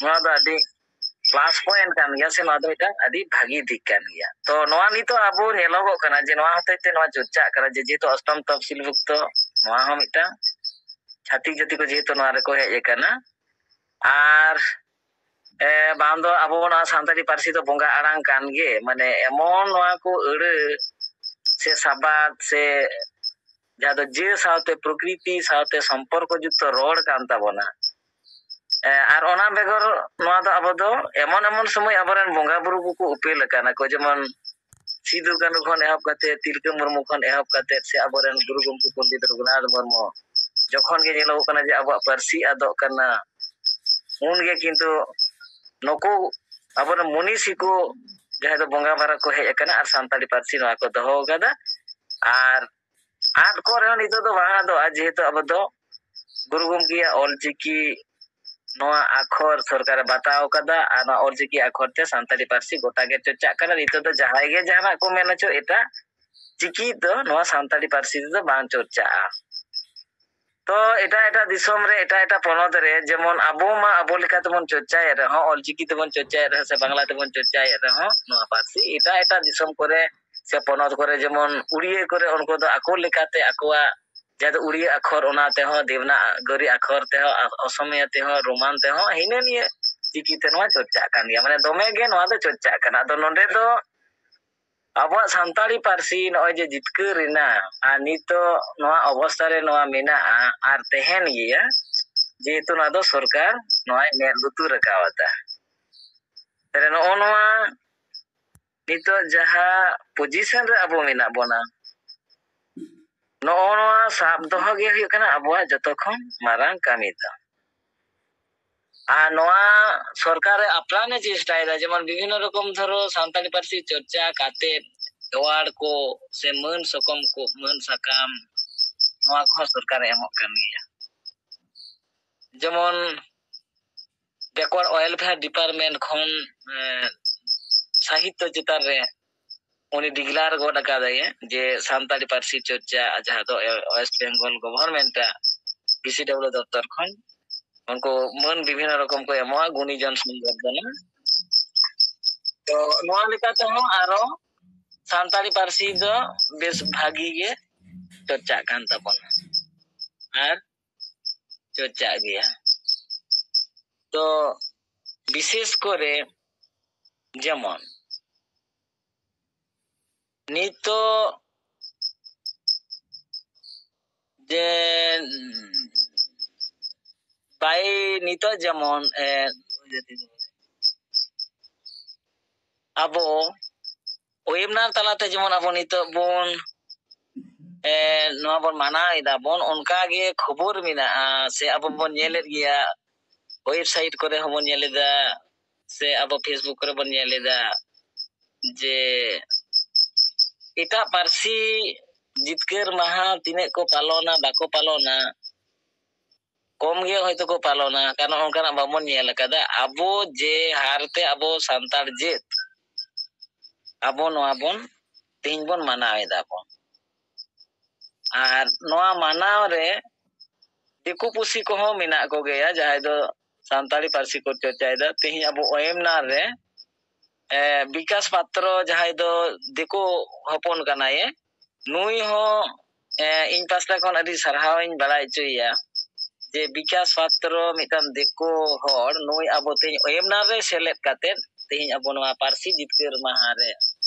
ᱱᱚᱣᱟ ᱫᱚ ᱟᱹᱰᱤ plus point ᱠᱟᱱ ᱜᱮᱭᱟ, ᱥᱮ ᱱᱚᱣᱟ ᱫᱚ ᱢᱤᱫᱴᱟᱝ ᱟᱹᱰᱤ ᱵᱷᱟᱹᱜᱤ ᱫᱤᱠ ᱠᱟᱱ ᱜᱮᱭᱟ᱾ ᱛᱚ ᱱᱚᱣᱟ ᱱᱤᱛᱚᱜ ᱟᱵᱚ ᱧᱮᱞᱚᱜᱚᱜ ᱠᱟᱱᱟ ᱡᱮ ᱱᱚᱣᱟ ᱦᱚᱛᱮᱡ ᱛᱮ ᱱᱚᱣᱟ ᱪᱚᱨᱪᱟᱜ ᱠᱟᱱᱟ ᱡᱮ ᱡᱮᱦᱮᱛᱩ ᱚᱥᱴᱚᱢ ᱛᱚᱯᱥᱤᱞᱵᱷᱩᱠᱛᱚ, ᱱᱚᱣᱟ ᱦᱚᱸ ᱢᱤᱫᱴᱟᱝ ᱪᱷᱟᱹᱛᱤᱠ ᱡᱟᱹᱛᱤ ᱠᱚ ᱡᱮᱦᱮᱛᱩ ᱱᱚᱣᱟ ᱨᱮᱠᱚ ᱦᱮᱡ ᱟᱠᱟᱱᱟ, ᱟᱨ, ᱮ, ᱵᱟᱝ ᱫᱚ ᱟᱵᱚ ᱱᱚᱣᱟ ᱥᱟᱱᱛᱟᱲᱤ ᱯᱟᱹᱨᱥᱤ ᱫᱚ ᱵᱚᱸᱜᱟ ᱟᱲᱟᱝ ᱠᱟᱱ ᱜᱮ, ᱢᱟᱱᱮ ᱮᱢᱚᱱ ᱱᱚᱣᱟ ᱠᱚ ᱟᱹᱲᱟᱹ ᱥᱮ ᱥᱟᱵᱟᱫ ᱥᱮ ᱡᱟᱦᱟᱸ ᱫᱚ ᱡᱟᱹ ᱥᱟᱶᱛᱮ, ᱯᱨᱚᱠᱨᱤᱛᱤ ᱥᱟᱶᱛᱮ ᱥᱚᱢᱯᱚᱨᱠᱚ ᱡᱩᱠᱛᱚ ᱨᱚᱲ ᱠᱟᱱ ᱛᱟᱵᱚᱱᱟ᱾ ᱮ, ᱟᱨ ᱚᱱᱟ ᱵᱮᱜᱚᱨ ᱱᱚᱣᱟ ᱫᱚ ᱟᱵᱚ ᱫᱚ ᱮᱢᱚᱱ ᱮᱢᱚᱱ ᱥᱚᱢᱚᱭ ᱟᱵᱚᱨᱮᱱ ᱵᱚᱸᱜᱟ ᱵᱩᱨᱩ ᱠᱚᱠᱚ ᱩᱯᱮᱞ ᱟᱠᱟᱱᱟ ᱠᱚ, ᱡᱮᱢᱚᱱ ᱥᱤᱫᱩ ᱠᱟᱹᱱᱦᱩ ᱠᱷᱚᱱ ᱮᱦᱚᱵ ᱠᱟᱛᱮ, ᱛᱤᱞᱠᱟᱹ ᱢᱩᱨᱢᱩ ᱠᱷᱚᱱ ᱮᱦᱚᱵ ᱠᱟᱛᱮ, ᱥᱮ ᱟᱵᱚᱨᱮᱱ ᱜᱩᱨᱩ ᱜᱚᱢᱠᱮ ᱯᱚᱱᱰᱤᱛ ᱨᱚᱜᱷᱩᱱᱟᱛᱷ ᱢᱩᱨᱢᱩ, ᱡᱚᱠᱷᱚᱱ ᱜᱮ ᱧᱮᱞᱚᱜᱚᱜ ᱠᱟᱱᱟ ᱡᱮ ᱟᱵᱚᱣᱟᱜ ᱯᱟᱹᱨᱥᱤ ᱟᱫᱚᱜ ᱠᱟᱱᱟ, ᱩᱱᱜᱮ ᱠᱤᱱᱛᱩ ᱱᱩᱠᱩ ᱟᱵᱚᱨᱮᱱ ᱢᱩᱱᱤᱥᱤ ᱠᱚ, ᱡᱟᱦᱟᱸᱭ ᱫᱚ ᱵᱚᱸᱜᱟ ᱵᱟᱨᱟ ᱠᱚ ᱦᱮᱡ ᱟᱠᱟᱱᱟ ᱟᱨ ᱥᱟᱱᱛᱟᱲᱤ ᱯᱟᱹᱨᱥᱤ ᱱᱚᱣᱟ ᱠᱚ ᱫᱚᱦᱚ ᱟᱠᱟᱫᱟ᱾ ᱟᱨ ᱟᱫ ᱠᱚ ᱨᱮᱦᱚᱸ ᱱᱤᱛᱚᱜ ᱫᱚ ᱵᱟᱝ ᱟᱫᱚᱜᱼᱟ, ᱡᱮᱦᱮᱛᱩ ᱟᱵᱚ ᱫᱚ ᱜᱩᱨᱩ ᱜᱚᱢᱠᱮᱭᱟᱜ ᱚᱞᱪᱤᱠᱤ ᱱᱚᱣᱟ ᱟᱠᱷᱚᱨ ᱥᱚᱨᱠᱟᱨᱮ ᱵᱟᱛᱟᱣ ᱟᱠᱟᱫᱟ, ᱟᱨ ᱱᱚᱣᱟ ᱚᱞᱪᱤᱠᱤ ᱟᱠᱷᱚᱨ ᱛᱮ ᱥᱟᱱᱛᱟᱲᱤ ᱯᱟᱹᱨᱥᱤ ᱜᱚᱴᱟ ᱜᱮ ᱪᱚᱨᱪᱟᱜ ᱠᱟᱱᱟ᱾ ᱱᱤᱛᱚᱜ ᱫᱚ ᱡᱟᱦᱟᱸᱭ ᱜᱮ ᱡᱟᱦᱟᱱᱟᱜ ᱠᱚ ᱢᱮᱱ ᱦᱚᱪᱚ, ᱮᱴᱟᱜ ᱪᱤᱠᱤ ᱫᱚ ᱱᱚᱣᱟ ᱥᱟᱱᱛᱟᱲᱤ ᱯᱟᱹᱨᱥᱤ ᱛᱮᱫᱚ ᱵᱟᱝ ᱪᱚᱨᱪᱟᱜᱼᱟ᱾ ᱛᱚ ᱮᱴᱟᱜ ᱮᱴᱟᱜ ᱫᱤᱥᱚᱢ ᱨᱮ, ᱮᱴᱟᱜ ᱮᱴᱟᱜ ᱯᱚᱱᱚᱛ ᱨᱮ, ᱡᱮᱢᱚᱱ ᱟᱵᱚ ᱢᱟ ᱟᱵᱚ ᱞᱮᱠᱟ ᱛᱮᱵᱚᱱ ᱪᱚᱨᱪᱟᱭᱮᱫ ᱨᱮᱦᱚᱸ, ᱚᱞᱪᱤᱠᱤ ᱛᱮᱵᱚᱱ ᱪᱚᱨᱪᱟᱭᱮᱫ ᱨᱮᱦᱚᱸ ᱥᱮ ᱵᱟᱝᱞᱟ ᱛᱮᱵᱚᱱ ᱪᱚᱨᱪᱟᱭᱮᱫ ᱨᱮᱦᱚᱸ, ᱱᱚᱣᱟ ᱯᱟᱹᱨᱥᱤ ᱮᱴᱟᱜ ᱮᱴᱟᱜ ᱫᱤᱥᱚᱢ ᱠᱚᱨᱮ ᱥᱮ ᱯᱚᱱᱚᱛ ᱠᱚᱨᱮ, ᱡᱮᱢᱚᱱ ᱩᱲᱤᱭᱟᱹ ᱠᱚᱨᱮ, ᱩᱱᱠᱩ ᱫᱚ ᱟᱠᱚ ᱞᱮᱠᱟᱛᱮ ᱟᱠᱚᱣᱟᱜ ᱡᱟᱦᱟᱸ ᱫᱚ ᱩᱲᱤᱭᱟ ᱟᱠᱷᱚᱨ, ᱚᱱᱟ ᱛᱮᱦᱚᱸ, ᱫᱮᱵᱽᱱᱟᱜᱚᱨᱤ ᱟᱠᱷᱚᱨ ᱛᱮᱦᱚᱸ, ᱟ-, ᱚᱥᱚᱢᱤᱭᱟ ᱛᱮᱦᱚᱸ, ᱨᱳᱢᱟᱱ ᱛᱮᱦᱚᱸ, ᱦᱤᱱᱟᱹ ᱱᱤᱭᱟᱹ ᱪᱤᱠᱤ ᱛᱮ ᱱᱚᱣᱟ ᱪᱚᱨᱪᱟᱜ ᱠᱟᱱ ᱜᱮᱭᱟ᱾ ᱢᱟᱱᱮ ᱫᱚᱢᱮ ᱜᱮ ᱱᱚᱣᱟ ᱫᱚ ᱪᱚᱨᱪᱟᱜ ᱠᱟᱱᱟ᱾ ᱟᱫᱚ ᱱᱚᱰᱮ ᱫᱚ ᱟᱵᱚᱣᱟᱜ ᱥᱟᱱᱛᱟᱲᱤ ᱯᱟᱹᱨᱥᱤ ᱱᱚᱜᱼᱚᱭ ᱡᱮ ᱡᱤᱛᱠᱟᱹᱨ ᱮᱱᱟ ᱟᱨ ᱱᱤᱛᱚᱜ ᱱᱚᱣᱟ ᱚᱵᱚᱥᱛᱷᱟ ᱨᱮ ᱱᱚᱣᱟ ᱢᱮᱱᱟᱜᱼᱟ ᱟᱨ ᱛᱟᱦᱮᱱ ᱜᱮᱭᱟ, ᱡᱮᱦᱮᱛᱩ ᱱᱚᱣᱟ ᱫᱚ ᱥᱚᱨᱠᱟᱨ ᱱᱚᱣᱟᱭ ᱢᱮᱫ ᱞᱩᱛᱩᱨ ᱟᱠᱟᱣᱟᱫᱟ᱾ ᱛᱟᱦᱞᱮ ᱱᱚᱜᱼᱚ ᱱᱚᱣᱟ ᱱᱤᱛᱚᱜ ᱡᱟᱦᱟᱸ position ᱨᱮ ᱟᱵᱚ ᱢᱮᱱᱟᱜ ᱵᱚᱱᱟ, ᱱᱚᱜᱼᱚ ᱱᱚᱣᱟ ᱥᱟᱵ ᱫᱚᱦᱚ ᱜᱮ ᱦᱩᱭᱩᱜ ᱠᱟᱱᱟ ᱟᱵᱚᱣᱟᱜ ᱡᱚᱛᱚ ᱠᱷᱚᱱ ᱢᱟᱨᱟᱝ ᱠᱟᱹᱢᱤ ᱫᱚ᱾ ᱟᱨ ᱱᱚᱣᱟ ᱥᱚᱨᱠᱟᱨ ᱮ ᱟᱯᱱᱟᱨ ᱮ ᱪᱮᱥᱴᱟᱭᱮᱫᱟ, ᱡᱮᱢᱚᱱ ᱵᱤᱵᱷᱤᱱᱱᱚ ᱨᱚᱠᱚᱢ ᱫᱷᱚᱨᱚ ᱥᱟᱱᱛᱟᱲᱤ ᱯᱟᱹᱨᱥᱤ ᱪᱚᱨᱪᱟ ᱠᱟᱛᱮ award ᱠᱚ ᱥᱮ ᱢᱟᱹᱱ ᱥᱚᱠᱚᱢ ᱠᱚ, ᱢᱟᱹᱱ ᱥᱟᱠᱟᱢ, ᱱᱚᱣᱟ ᱠᱚᱦᱚᱸ ᱥᱚᱨᱠᱟᱨ ᱮ ᱮᱢᱚᱜ ᱠᱟᱱ ᱜᱮᱭᱟ᱾ ᱡᱮᱢᱚᱱ backward welfare department ᱠᱷᱚᱱ, ᱮ, ᱥᱟᱦᱤᱛᱛᱚ ᱪᱮᱛᱟᱱ ᱨᱮ ᱩᱱᱤ declare ᱜᱚᱫ ᱟᱠᱟᱫᱟᱭ ᱡᱮ ᱥᱟᱱᱛᱟᱲᱤ ᱯᱟᱹᱨᱥᱤ ᱪᱚᱨᱪᱟ, ᱡᱟᱦᱟᱸ ᱫᱚ West Bengal government ᱟᱜ B C W ᱫᱚᱯᱛᱚᱨ ᱠᱷᱚᱱ ᱩᱱᱠᱩ ᱢᱟᱹᱱ ᱵᱤᱵᱷᱤᱱᱱᱚ ᱨᱚᱠᱚᱢ ᱠᱚ ᱮᱢᱚᱜᱼᱟ, ᱜᱩᱱᱤᱡᱚᱱ ᱥᱚᱢᱵᱚᱨᱫᱷᱚᱱᱟ᱾ ᱛᱚ ᱱᱚᱣᱟ ᱞᱮᱠᱟ ᱛᱮᱦᱚᱸ ᱟᱨᱚ ᱥᱟᱱᱛᱟᱲᱤ ᱯᱟᱹᱨᱥᱤ ᱫᱚ ᱵᱮᱥ ᱵᱷᱟᱹᱜᱤ ᱜᱮ ᱪᱚᱨᱪᱟᱜ ᱠᱟᱱ ᱛᱟᱵᱚᱱᱟ ᱟᱨ ᱪᱚᱨᱪᱟᱜ ᱜᱮᱭᱟ᱾ ᱛᱚ ᱵᱤᱥᱮᱥ ᱠᱚᱨᱮ ᱡᱮᱢᱚᱱ ᱱᱤᱛᱚᱜ ᱡᱮ ᱵᱟᱭ, ᱱᱤᱛᱚᱜ ᱡᱮᱢᱚᱱ, ᱮ, ᱟᱵᱚ webinar ᱛᱟᱞᱟᱛᱮ ᱡᱮᱢᱚᱱ ᱟᱵᱚ ᱱᱤᱛᱚᱜ ᱵᱚᱱ, ᱮ, ᱱᱚᱣᱟ ᱵᱚᱱ ᱢᱟᱱᱟᱣ ᱮᱫᱟ ᱵᱚᱱ, ᱚᱱᱠᱟ ᱜᱮ ᱠᱷᱚᱵᱚᱨ ᱢᱮᱱᱟᱜᱼᱟ ᱥᱮ ᱟᱵᱚ ᱵᱚᱱ ᱧᱮᱞᱮᱫ ᱜᱮᱭᱟ, website ᱠᱚᱨᱮ ᱦᱚᱸᱵᱚᱱ ᱧᱮᱞ ᱮᱫᱟ ᱥᱮ ᱟᱵᱚ Facebook ᱠᱚᱨᱮ ᱵᱚᱱ ᱧᱮᱞ ᱮᱫᱟ ᱡᱮ ᱮᱴᱟᱜ ᱯᱟᱹᱨᱥᱤ ᱡᱤᱛᱠᱟᱹᱨ ᱢᱟᱦᱟ ᱛᱤᱱᱟᱹᱜ ᱠᱚ ᱯᱟᱞᱚᱱᱟ ᱵᱟᱠᱚ ᱯᱟᱞᱚᱱᱟ, ᱠᱚᱢ ᱜᱮ ᱦᱚᱭᱛᱳ ᱠᱚ ᱯᱟᱞᱚᱱᱟ, ᱠᱟᱨᱚᱱ ᱚᱱᱠᱟᱱᱟᱜ ᱵᱟᱵᱚᱱ ᱧᱮᱞ ᱟᱠᱟᱫᱟ᱾ ᱟᱵᱚ ᱡᱮ ᱦᱟᱨ ᱛᱮ ᱟᱵᱚ ᱥᱟᱱᱛᱟᱲ ᱡᱟᱹᱛ, ᱟᱵᱚ ᱱᱚᱣᱟ ᱵᱚᱱ, ᱛᱮᱦᱮᱧ ᱵᱚᱱ ᱢᱟᱱᱟᱣ ᱮᱫᱟ ᱵᱚᱱ᱾ ᱟᱨ ᱱᱚᱣᱟ ᱢᱟᱱᱟᱣ ᱨᱮ ᱫᱤᱠᱩ ᱯᱩᱥᱤ ᱠᱚᱦᱚᱸ ᱢᱮᱱᱟᱜ ᱠᱚᱜᱮᱭᱟ, ᱡᱟᱦᱟᱸᱭ ᱫᱚ ᱥᱟᱱᱛᱟᱲᱤ ᱯᱟᱹᱨᱥᱤ ᱠᱚ ᱪᱚᱨᱪᱟᱭᱮᱫᱟ᱾ ᱛᱮᱦᱮᱧ ᱟᱵᱚ webinar ᱨᱮ, ᱮ, ᱵᱤᱠᱟᱥ ᱯᱟᱛᱨᱚ, ᱡᱟᱦᱟᱸᱭ ᱫᱚ ᱫᱤᱠᱩ ᱦᱚᱯᱚᱱ ᱠᱟᱱᱟᱭᱮ, ᱱᱩᱭ ᱦᱚᱸ ᱮᱸ, ᱤᱧ ᱯᱟᱥᱴᱟ ᱠᱷᱚᱱ ᱟᱹᱰᱤ ᱥᱟᱨᱦᱟᱣ ᱤᱧ ᱵᱟᱲᱟᱭ ᱦᱚᱪᱚᱭᱮᱭᱟ ᱡᱮ ᱵᱤᱠᱟᱥ ᱯᱟᱛᱨᱚ ᱢᱤᱫᱴᱟᱝ ᱫᱤᱠᱩ ᱦᱚᱲ, ᱱᱩᱭ ᱟᱵᱚ ᱛᱮᱦᱮᱧ ᱳᱭᱮᱵᱤᱱᱟᱨ ᱨᱮ ᱥᱮᱞᱮᱫ ᱠᱟᱛᱮᱫ ᱛᱮᱦᱮᱧ ᱟᱵᱚ ᱱᱚᱣᱟ ᱯᱟᱹᱨᱥᱤ ᱡᱤᱛᱠᱟᱹᱨ ᱢᱟᱦᱟ ᱨᱮ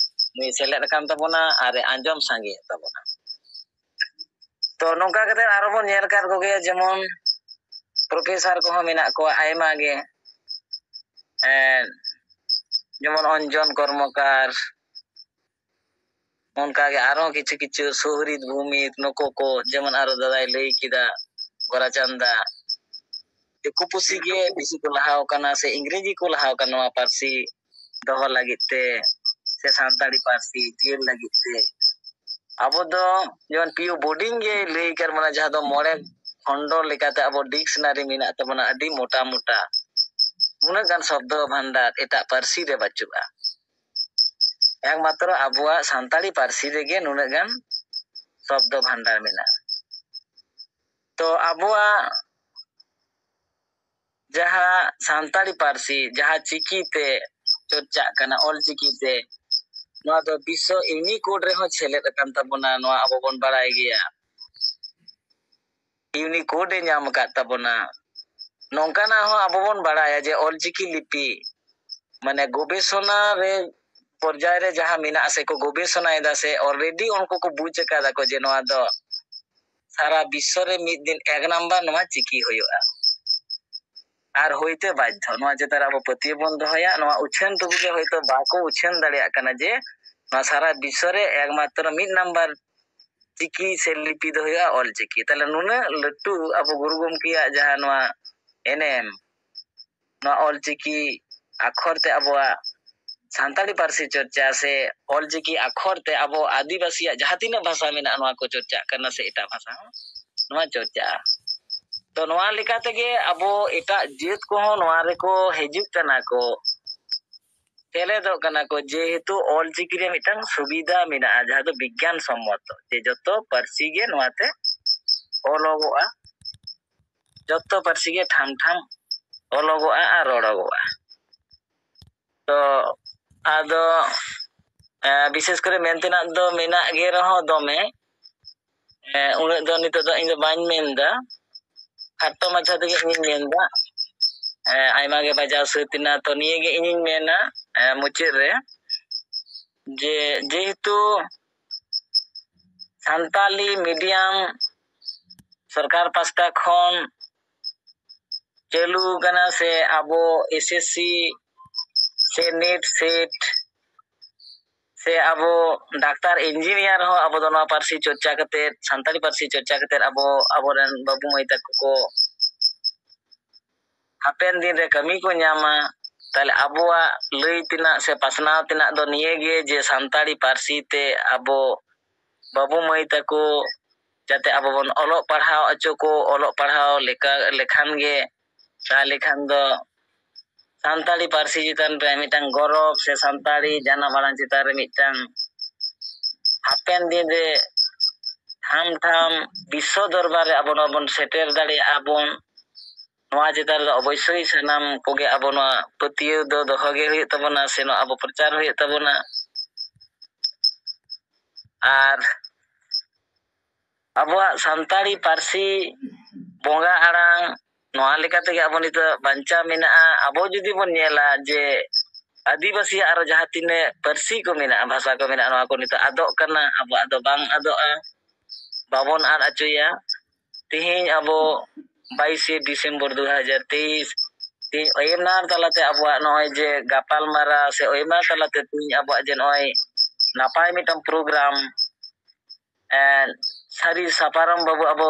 ᱱᱩᱭ ᱥᱮᱞᱮᱫ ᱟᱠᱟᱱ ᱛᱟᱵᱚᱱᱟ ᱟᱨ ᱮ ᱟᱸᱡᱚᱢ ᱥᱟᱸᱜᱮᱭᱮᱫ ᱛᱟᱵᱚᱱᱟ᱾ ᱛᱚ ᱱᱚᱝᱠᱟ ᱠᱟᱛᱮ ᱟᱨᱦᱚᱸ ᱵᱚᱱ ᱧᱮᱞ ᱟᱠᱟᱫ ᱠᱚᱜᱮᱭᱟ, ᱡᱮᱢᱚᱱ ᱯᱨᱚᱯᱷᱮᱥᱟᱨ ᱠᱚᱦᱚᱸ ᱢᱮᱱᱟᱜ ᱠᱚᱣᱟ ᱟᱭᱢᱟ ᱜᱮ, ᱮᱸ, ᱡᱮᱢᱚᱱ ᱚᱧᱡᱚᱱ ᱠᱚᱨᱢᱚᱠᱟᱨ, ᱚᱱᱠᱟᱜᱮ ᱟᱨᱦᱚᱸ ᱠᱤᱪᱷᱩ ᱠᱤᱪᱷᱩ ᱥᱩᱦᱨᱤᱛ ᱵᱷᱩᱢᱤᱛ, ᱱᱩᱠᱩ ᱠᱚ ᱡᱮᱢᱚᱱ ᱟᱨᱚ ᱫᱟᱫᱟᱭ ᱞᱟᱹᱭ ᱠᱮᱫᱟ ᱜᱳᱨᱟᱪᱟᱸᱫᱟ, ᱫᱤᱠᱩ ᱯᱩᱥᱤ ᱜᱮ ᱵᱮᱥᱤ ᱠᱚ ᱞᱟᱦᱟᱣ ᱠᱟᱱᱟ ᱥᱮ ᱤᱝᱨᱮᱡᱤ ᱠᱚ ᱞᱟᱦᱟᱣ ᱠᱟᱱᱟ ᱱᱚᱣᱟ ᱯᱟᱹᱨᱥᱤ ᱫᱚᱦᱚ ᱞᱟᱹᱜᱤᱫ ᱛᱮ ᱥᱮ ᱥᱟᱱᱛᱟᱲᱤ ᱯᱟᱹᱨᱥᱤ ᱪᱮᱫ ᱞᱟᱹᱜᱤᱫ ᱛᱮ᱾ ᱟᱵᱚ ᱫᱚ ᱡᱮᱢᱚᱱ ᱯᱤᱭᱩ ᱵᱳᱰᱤᱝ ᱜᱮ ᱞᱟᱹᱭ ᱠᱟᱫ ᱵᱚᱱᱟ, ᱡᱟᱦᱟᱸ ᱫᱚ ᱢᱚᱬᱮ ᱠᱷᱚᱸᱰ ᱞᱮᱠᱟᱛᱮ ᱟᱵᱚ ᱰᱤᱠᱥᱱᱟᱨᱤ ᱢᱮᱱᱟᱜ ᱛᱟᱵᱚᱱᱟ, ᱟᱹᱰᱤ ᱢᱚᱴᱟ ᱢᱚᱴᱟ, ᱩᱱᱟᱹᱜ ᱜᱟᱱ ᱥᱚᱵᱫᱚ ᱵᱷᱟᱱᱰᱟᱨ ᱮᱴᱟᱜ ᱯᱟᱹᱨᱥᱤ ᱨᱮ ᱵᱟᱹᱪᱩᱜᱼᱟ᱾ ᱮᱠᱢᱟᱛᱨᱚ ᱟᱵᱚᱣᱟᱜ ᱥᱟᱱᱛᱟᱲᱤ ᱯᱟᱹᱨᱥᱤ ᱨᱮᱜᱮ ᱱᱩᱱᱟᱹᱜ ᱜᱟᱱ ᱥᱚᱵᱫᱚ ᱵᱷᱟᱱᱰᱟᱨ ᱢᱮᱱᱟᱜᱼᱟ᱾ ᱛᱚ ᱟᱵᱚᱣᱟᱜ ᱡᱟᱦᱟᱸ ᱥᱟᱱᱛᱟᱲᱤ ᱯᱟᱹᱨᱥᱤ, ᱡᱟᱦᱟᱸ ᱪᱤᱠᱤ ᱛᱮ ᱪᱚᱨᱪᱟᱜ ᱠᱟᱱᱟ, ᱚᱞ ᱪᱤᱠᱤ ᱛᱮ, ᱱᱚᱣᱟ ᱫᱚ ᱵᱤᱥᱥᱚ ᱤᱭᱩᱱᱤᱠᱳᱰ ᱨᱮᱦᱚᱸ ᱥᱮᱞᱮᱫ ᱟᱠᱟᱱ ᱛᱟᱵᱚᱱᱟ, ᱱᱚᱣᱟ ᱟᱵᱚ ᱵᱚᱱ ᱵᱟᱲᱟᱭ ᱜᱮᱭᱟ᱾ ᱤᱭᱩᱱᱤᱠᱳᱰ ᱮ ᱧᱟᱢ ᱟᱠᱟᱫ ᱛᱟᱵᱚᱱᱟ᱾ ᱱᱚᱝᱠᱟᱱᱟᱜ ᱦᱚᱸ ᱟᱵᱚ ᱵᱚᱱ ᱵᱟᱲᱟᱭᱟ ᱡᱮ ᱚᱞᱪᱤᱠᱤ ᱞᱤᱯᱤ, ᱢᱟᱱᱮ ᱜᱚᱵᱮᱥᱚᱱᱟ ᱨᱮ ᱯᱚᱨᱡᱟᱭ ᱨᱮ ᱡᱟᱦᱟᱸ ᱢᱮᱱᱟᱜᱼᱟ ᱥᱮ ᱠᱚ ᱜᱚᱵᱮᱥᱚᱱᱟᱭᱮᱫᱟ ᱥᱮ already ᱩᱱᱠᱩ ᱠᱚ ᱵᱩᱡᱽ ᱟᱠᱟᱫᱟ ᱠᱚ ᱡᱮ ᱱᱚᱣᱟ ᱫᱚ ᱥᱟᱨᱟ ᱵᱤᱥᱥᱚ ᱨᱮ ᱢᱤᱫ ᱫᱤᱱ ᱮᱠ ᱱᱟᱢᱵᱟᱨ ᱱᱚᱣᱟ ᱪᱤᱠᱤ ᱦᱩᱭᱩᱜᱼᱟ᱾ ᱟᱨ ᱦᱩᱭᱛᱮ ᱵᱟᱫᱽᱫᱷᱚ, ᱱᱚᱣᱟ ᱪᱮᱛᱟᱱ ᱨᱮ ᱟᱵᱚ ᱯᱟᱹᱛᱭᱟᱹᱣ ᱵᱚᱱ ᱫᱚᱦᱚᱭᱟ᱾ ᱱᱚᱣᱟ ᱩᱪᱷᱟᱹᱱ ᱴᱩᱠᱩ ᱜᱮ ᱦᱚᱭᱛᱳ ᱵᱟᱠᱚ ᱩᱪᱷᱟᱹᱱ ᱫᱟᱲᱮᱭᱟᱜ ᱠᱟᱱᱟ ᱡᱮ ᱱᱚᱣᱟ ᱥᱟᱨᱟ ᱵᱤᱥᱥᱚ ᱨᱮ ᱮᱠᱢᱟᱛᱨᱚ ᱢᱤᱫ ᱱᱟᱢᱵᱟᱨ ᱪᱤᱠᱤ ᱥᱮ ᱞᱤᱯᱤ ᱫᱚ ᱦᱩᱭᱩᱜᱼᱟ ᱚᱞ ᱪᱤᱠᱤ᱾ ᱛᱟᱦᱞᱮ ᱱᱩᱱᱟᱹᱜ ᱞᱟᱹᱴᱩ ᱟᱵᱚ ᱜᱩᱨᱩ ᱜᱚᱢᱠᱮᱭᱟᱜ ᱡᱟᱦᱟᱸ ᱱᱚᱣᱟ ᱮᱱᱮᱢ, ᱱᱚᱣᱟ ᱚᱞ ᱪᱤᱠᱤ ᱟᱠᱷᱚᱨ ᱛᱮ ᱟᱵᱚᱣᱟᱜ ᱥᱟᱱᱛᱟᱲᱤ ᱯᱟᱹᱨᱥᱤ ᱪᱚᱨᱪᱟ ᱥᱮ ᱚᱞ ᱪᱤᱠᱤ ᱟᱠᱷᱚᱨ ᱛᱮ ᱟᱵᱚ ᱟᱹᱫᱤᱵᱟᱹᱥᱤᱭᱟᱜ ᱡᱟᱦᱟᱸ ᱛᱤᱱᱟᱹᱜ ᱵᱷᱟᱥᱟ ᱢᱮᱱᱟᱜᱼᱟ, ᱱᱚᱣᱟ ᱠᱚ ᱪᱚᱨᱪᱟᱜ ᱠᱟᱱᱟ ᱥᱮ ᱮᱴᱟᱜ ᱵᱷᱟᱥᱟ ᱦᱚᱸ ᱱᱚᱣᱟ ᱪᱚᱨᱪᱟᱜᱼᱟ᱾ ᱛᱚ ᱱᱚᱣᱟ ᱞᱮᱠᱟ ᱛᱮᱜᱮ ᱟᱵᱚ ᱮᱴᱟᱜ ᱡᱟᱹᱛ ᱠᱚᱦᱚᱸ ᱱᱚᱣᱟ ᱨᱮᱠᱚ ᱦᱤᱡᱩᱜ ᱠᱟᱱᱟ ᱠᱚ, ᱥᱮᱞᱮᱫᱚᱜ ᱠᱟᱱᱟ ᱠᱚ, ᱡᱮᱦᱮᱛᱩ ᱚᱞ ᱪᱤᱠᱤ ᱨᱮ ᱢᱤᱫᱴᱟᱝ ᱥᱩᱵᱤᱫᱷᱟ ᱢᱮᱱᱟᱜᱼᱟ, ᱡᱟᱦᱟᱸ ᱫᱚ ᱵᱤᱜᱽᱜᱟᱱ ᱥᱚᱢᱢᱚᱛᱚ, ᱡᱮ ᱡᱚᱛᱚ ᱯᱟᱹᱨᱥᱤ ᱜᱮ ᱱᱚᱣᱟᱛᱮ ᱚᱞᱚᱜᱚᱜᱼᱟ, ᱡᱚᱛᱚ ᱯᱟᱹᱨᱥᱤ ᱜᱮ ᱴᱷᱟᱢ ᱴᱷᱟᱢ ᱚᱞᱚᱜᱚᱜᱼᱟ ᱟᱨ ᱨᱚᱲᱚᱜᱚᱜᱼᱟ᱾ ᱛᱚ ᱟᱫᱚ, ᱮᱸ, ᱵᱤᱥᱮᱥ ᱠᱚᱨᱮ ᱢᱮᱱ ᱛᱮᱱᱟᱜ ᱫᱚ ᱢᱮᱱᱟᱜ ᱜᱮ ᱨᱮᱦᱚᱸ ᱫᱚᱢᱮ, ᱮᱸ, ᱩᱱᱟᱹᱜ ᱫᱚ ᱱᱤᱛᱚᱜ ᱫᱚ ᱤᱧ ᱫᱚ ᱵᱟᱹᱧ ᱢᱮᱱᱫᱟ, ᱠᱷᱟᱴᱚ ᱢᱟᱪᱷᱟ ᱛᱮᱜᱮ ᱤᱧᱤᱧ ᱢᱮᱱᱫᱟ᱾ ᱮᱸ, ᱟᱭᱢᱟ ᱜᱮ ᱵᱟᱡᱟᱣ ᱥᱟᱹᱛ ᱮᱱᱟ, ᱛᱚ ᱱᱤᱭᱟᱹ ᱜᱮ ᱤᱧᱤᱧ ᱢᱮᱱᱟ, ᱮᱸ, ᱢᱩᱪᱟᱹᱫ ᱨᱮ ᱡᱮ ᱡᱮᱦᱮᱛᱩ ᱥᱟᱱᱛᱟᱞᱤ medium ᱥᱚᱨᱠᱟᱨ ᱯᱟᱥᱴᱟ ᱠᱷᱚᱱ ᱪᱟᱹᱞᱩ ᱠᱟᱱᱟ, ᱥᱮ ᱟᱵᱚ SSC ᱥᱮ NET SET ᱥᱮ ᱟᱵᱚ ᱰᱟᱠᱛᱟᱨ engineer ᱦᱚᱸ ᱟᱵᱚ ᱫᱚ ᱱᱚᱣᱟ ᱯᱟᱹᱨᱥᱤ ᱪᱚᱨᱪᱟ ᱠᱟᱛᱮᱫ, ᱥᱟᱱᱛᱟᱲᱤ ᱯᱟᱹᱨᱥᱤ ᱪᱚᱨᱪᱟ ᱠᱟᱛᱮᱫ ᱟᱵᱚ, ᱟᱵᱚᱨᱮᱱ ᱵᱟᱹᱵᱩ ᱢᱟᱹᱭ ᱛᱟᱠᱚ ᱠᱚ ᱦᱟᱯᱮᱱ ᱫᱤᱱ ᱨᱮ ᱠᱟᱹᱢᱤ ᱠᱚ ᱧᱟᱢᱟ, ᱛᱟᱦᱞᱮ ᱟᱵᱚᱣᱟᱜ ᱞᱟᱹᱭ ᱛᱮᱱᱟᱜ ᱥᱮ ᱯᱟᱥᱱᱟᱣ ᱛᱮᱱᱟᱜ ᱫᱚ ᱱᱤᱭᱟᱹ ᱜᱮ ᱡᱮ ᱥᱟᱱᱛᱟᱲᱤ ᱯᱟᱹᱨᱥᱤ ᱛᱮ ᱟᱵᱚ ᱵᱟᱹᱵᱩ ᱢᱟᱹᱭ ᱛᱟᱠᱚ ᱡᱟᱛᱮ ᱟᱵᱚ ᱵᱚᱱ ᱚᱞᱚᱜ ᱯᱟᱲᱦᱟᱣ ᱦᱚᱪᱚ ᱠᱚ, ᱚᱞᱚᱜ ᱯᱟᱲᱦᱟᱣ ᱞᱮᱠᱟ, ᱞᱮᱠᱷᱟᱱ ᱜᱮ, ᱛᱟᱦᱞᱮ ᱠᱷᱟᱱ ᱫᱚ ᱥᱟᱱᱛᱟᱲᱤ ᱯᱟᱹᱨᱥᱤ ᱪᱮᱛᱟᱱ ᱨᱮ ᱢᱤᱫᱴᱟᱝ ᱜᱚᱨᱚᱵᱽ ᱥᱮ ᱥᱟᱱᱛᱟᱲᱤ ᱡᱟᱱᱟᱢ ᱟᱲᱟᱝ ᱪᱮᱛᱟᱱ ᱨᱮ ᱢᱤᱫᱴᱟᱝ ᱦᱟᱯᱮᱱ ᱫᱤᱱ ᱨᱮ ᱴᱷᱟᱢ ᱴᱷᱟᱢ ᱵᱤᱥᱥᱚ ᱫᱚᱨᱵᱟᱨ ᱨᱮ ᱟᱵᱚ ᱱᱚᱣᱟ ᱵᱚᱱ ᱥᱮᱴᱮᱨ ᱫᱟᱲᱮᱭᱟᱜᱼᱟ ᱵᱚᱱ᱾ ᱱᱚᱣᱟ ᱪᱮᱛᱟᱱ ᱨᱮᱫᱚ ᱚᱵᱚᱥᱥᱳᱭ ᱥᱟᱱᱟᱢ ᱠᱚᱜᱮ ᱟᱵᱚ ᱱᱚᱣᱟ ᱯᱟᱹᱛᱭᱟᱹᱣ ᱫᱚ ᱫᱚᱦᱚ ᱜᱮ ᱦᱩᱭᱩᱜ ᱛᱟᱵᱚᱱᱟ, ᱥᱮ ᱱᱚᱣᱟ ᱟᱵᱚ ᱯᱨᱚᱪᱟᱨ ᱦᱩᱭᱩᱜ ᱛᱟᱵᱚᱱᱟ᱾ ᱟᱨ ᱟᱵᱚᱣᱟᱜ ᱥᱟᱱᱛᱟᱲᱤ ᱯᱟᱹᱨᱥᱤ ᱵᱚᱸᱜᱟ ᱟᱲᱟᱝ ᱱᱚᱣᱟ ᱞᱮᱠᱟ ᱛᱮᱜᱮ ᱟᱵᱚ ᱱᱤᱛᱚᱜ ᱵᱟᱧᱪᱟᱣ ᱢᱮᱱᱟᱜᱼᱟ᱾ ᱟᱵᱚ ᱡᱩᱫᱤ ᱵᱚᱱ ᱧᱮᱞᱟ ᱡᱮ ᱟᱹᱫᱤᱵᱟᱹᱥᱤᱭᱟᱜ ᱟᱨᱚ ᱡᱟᱦᱟᱸ ᱛᱤᱱᱟᱹᱜ ᱯᱟᱹᱨᱥᱤ ᱠᱚ ᱢᱮᱱᱟᱜᱼᱟ, ᱵᱷᱟᱥᱟ ᱠᱚ ᱢᱮᱱᱟᱜᱼᱟ, ᱱᱚᱣᱟ ᱠᱚ ᱱᱤᱛᱚᱜ ᱟᱫᱚᱜ ᱠᱟᱱᱟ, ᱟᱵᱚᱣᱟᱜ ᱫᱚ ᱵᱟᱝ ᱟᱫᱚᱜᱼᱟ, ᱵᱟᱵᱚᱱ ᱟᱫ ᱦᱚᱪᱚᱭᱟ᱾ ᱛᱮᱦᱮᱧ ᱟᱵᱚ ᱵᱟᱭᱤᱥᱮ ᱰᱤᱥᱮᱢᱵᱚᱨ ᱫᱩ ᱦᱟᱡᱟᱨ ᱛᱮᱭᱤᱥ, ᱛᱮᱦᱮᱧ webinar ᱛᱟᱞᱟᱛᱮ ᱟᱵᱚᱣᱟᱜ ᱱᱚᱜᱼᱚᱭ ᱡᱮ ᱜᱟᱯᱟᱞ ᱢᱟᱨᱟᱣ ᱥᱮ webinar ᱛᱟᱞᱟᱛᱮ ᱛᱮᱦᱮᱧ ᱟᱵᱚᱣᱟᱜ ᱡᱮ ᱱᱚᱜᱼᱚᱭ ᱱᱟᱯᱟᱭ ᱢᱤᱫᱴᱟᱝ program, ᱮᱸ, ᱥᱟᱹᱨᱤ ᱥᱟᱯᱟᱨᱚᱢ ᱵᱟᱹᱵᱩ ᱟᱵᱚ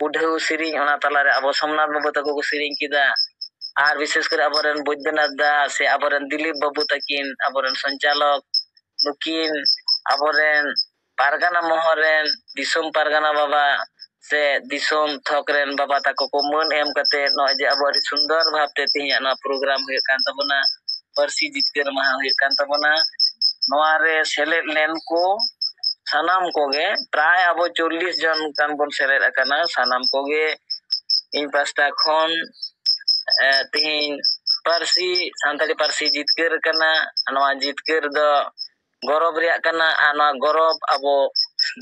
ᱩᱰᱷᱟᱹᱣ ᱥᱮᱨᱮᱧ, ᱚᱱᱟ ᱛᱟᱞᱟᱨᱮ ᱟᱵᱚ ᱥᱳᱢᱱᱟᱛᱷ ᱵᱟᱹᱵᱩ ᱛᱟᱠᱚ ᱠᱚ ᱥᱮᱨᱮᱧ ᱠᱮᱫᱟ, ᱟᱨ ᱵᱤᱥᱮᱥ ᱠᱚᱨᱮ ᱟᱵᱚᱨᱮᱱ ᱵᱳᱭᱫᱚᱱᱟᱛᱷ ᱫᱟ ᱥᱮ ᱟᱵᱚᱨᱮᱱ ᱫᱤᱞᱤᱯ ᱵᱟᱹᱵᱩ ᱛᱟᱹᱠᱤᱱ, ᱟᱵᱚᱨᱮᱱ ᱥᱚᱧᱪᱟᱞᱚᱠ, ᱱᱩᱠᱤᱱ ᱟᱵᱚᱨᱮᱱ ᱯᱟᱨᱜᱟᱱᱟ ᱢᱚᱦᱚᱞ ᱨᱮᱱ, ᱫᱤᱥᱚᱢ ᱯᱟᱨᱜᱟᱱᱟ ᱵᱟᱵᱟ ᱥᱮ ᱫᱤᱥᱚᱢ ᱛᱷᱚᱠ ᱨᱮᱱ ᱵᱟᱵᱟ ᱛᱟᱠᱚ ᱠᱚ ᱢᱟᱹᱱ ᱮᱢ ᱠᱟᱛᱮ ᱱᱚᱜᱼᱚᱭ ᱡᱮ ᱟᱵᱚ ᱟᱹᱰᱤ ᱥᱩᱱᱫᱚᱨ ᱵᱷᱟᱵᱛᱮ ᱛᱮᱦᱮᱧᱟᱜ ᱱᱚᱣᱟ program ᱦᱩᱭᱩᱜ ᱠᱟᱱ ᱛᱟᱵᱚᱱᱟ, ᱯᱟᱹᱨᱥᱤ ᱡᱤᱛᱠᱟᱹᱨ ᱢᱟᱦᱟ ᱦᱩᱭᱩᱜ ᱠᱟᱱ ᱛᱟᱵᱚᱱᱟ, ᱱᱚᱣᱟ ᱨᱮ ᱥᱮᱞᱮᱫ ᱞᱮᱱ ᱠᱚ ᱥᱟᱱᱟᱢ ᱠᱚᱜᱮ, ᱯᱨᱟᱭ ᱟᱵᱚ ᱪᱚᱞᱞᱤᱥ ᱡᱚᱱ ᱜᱟᱱ ᱵᱚᱱ ᱥᱮᱞᱮᱫ ᱟᱠᱟᱱᱟ᱾ ᱥᱟᱱᱟᱢ ᱠᱚᱜᱮ ᱤᱧ ᱯᱟᱥᱴᱟ ᱠᱷᱚᱱ, ᱮ, ᱛᱮᱦᱮᱧ ᱯᱟᱹᱨᱥᱤ, ᱥᱟᱱᱛᱟᱲᱤ ᱯᱟᱹᱨᱥᱤ ᱡᱤᱛᱠᱟᱹᱨ ᱠᱟᱱᱟ᱾ ᱱᱚᱣᱟ ᱡᱤᱛᱠᱟᱹᱨ ᱫᱚ ᱜᱚᱨᱚᱵᱽ ᱨᱮᱭᱟᱜ ᱠᱟᱱᱟ, ᱟᱨ ᱱᱚᱣᱟ ᱜᱚᱨᱚᱵᱽ ᱟᱵᱚ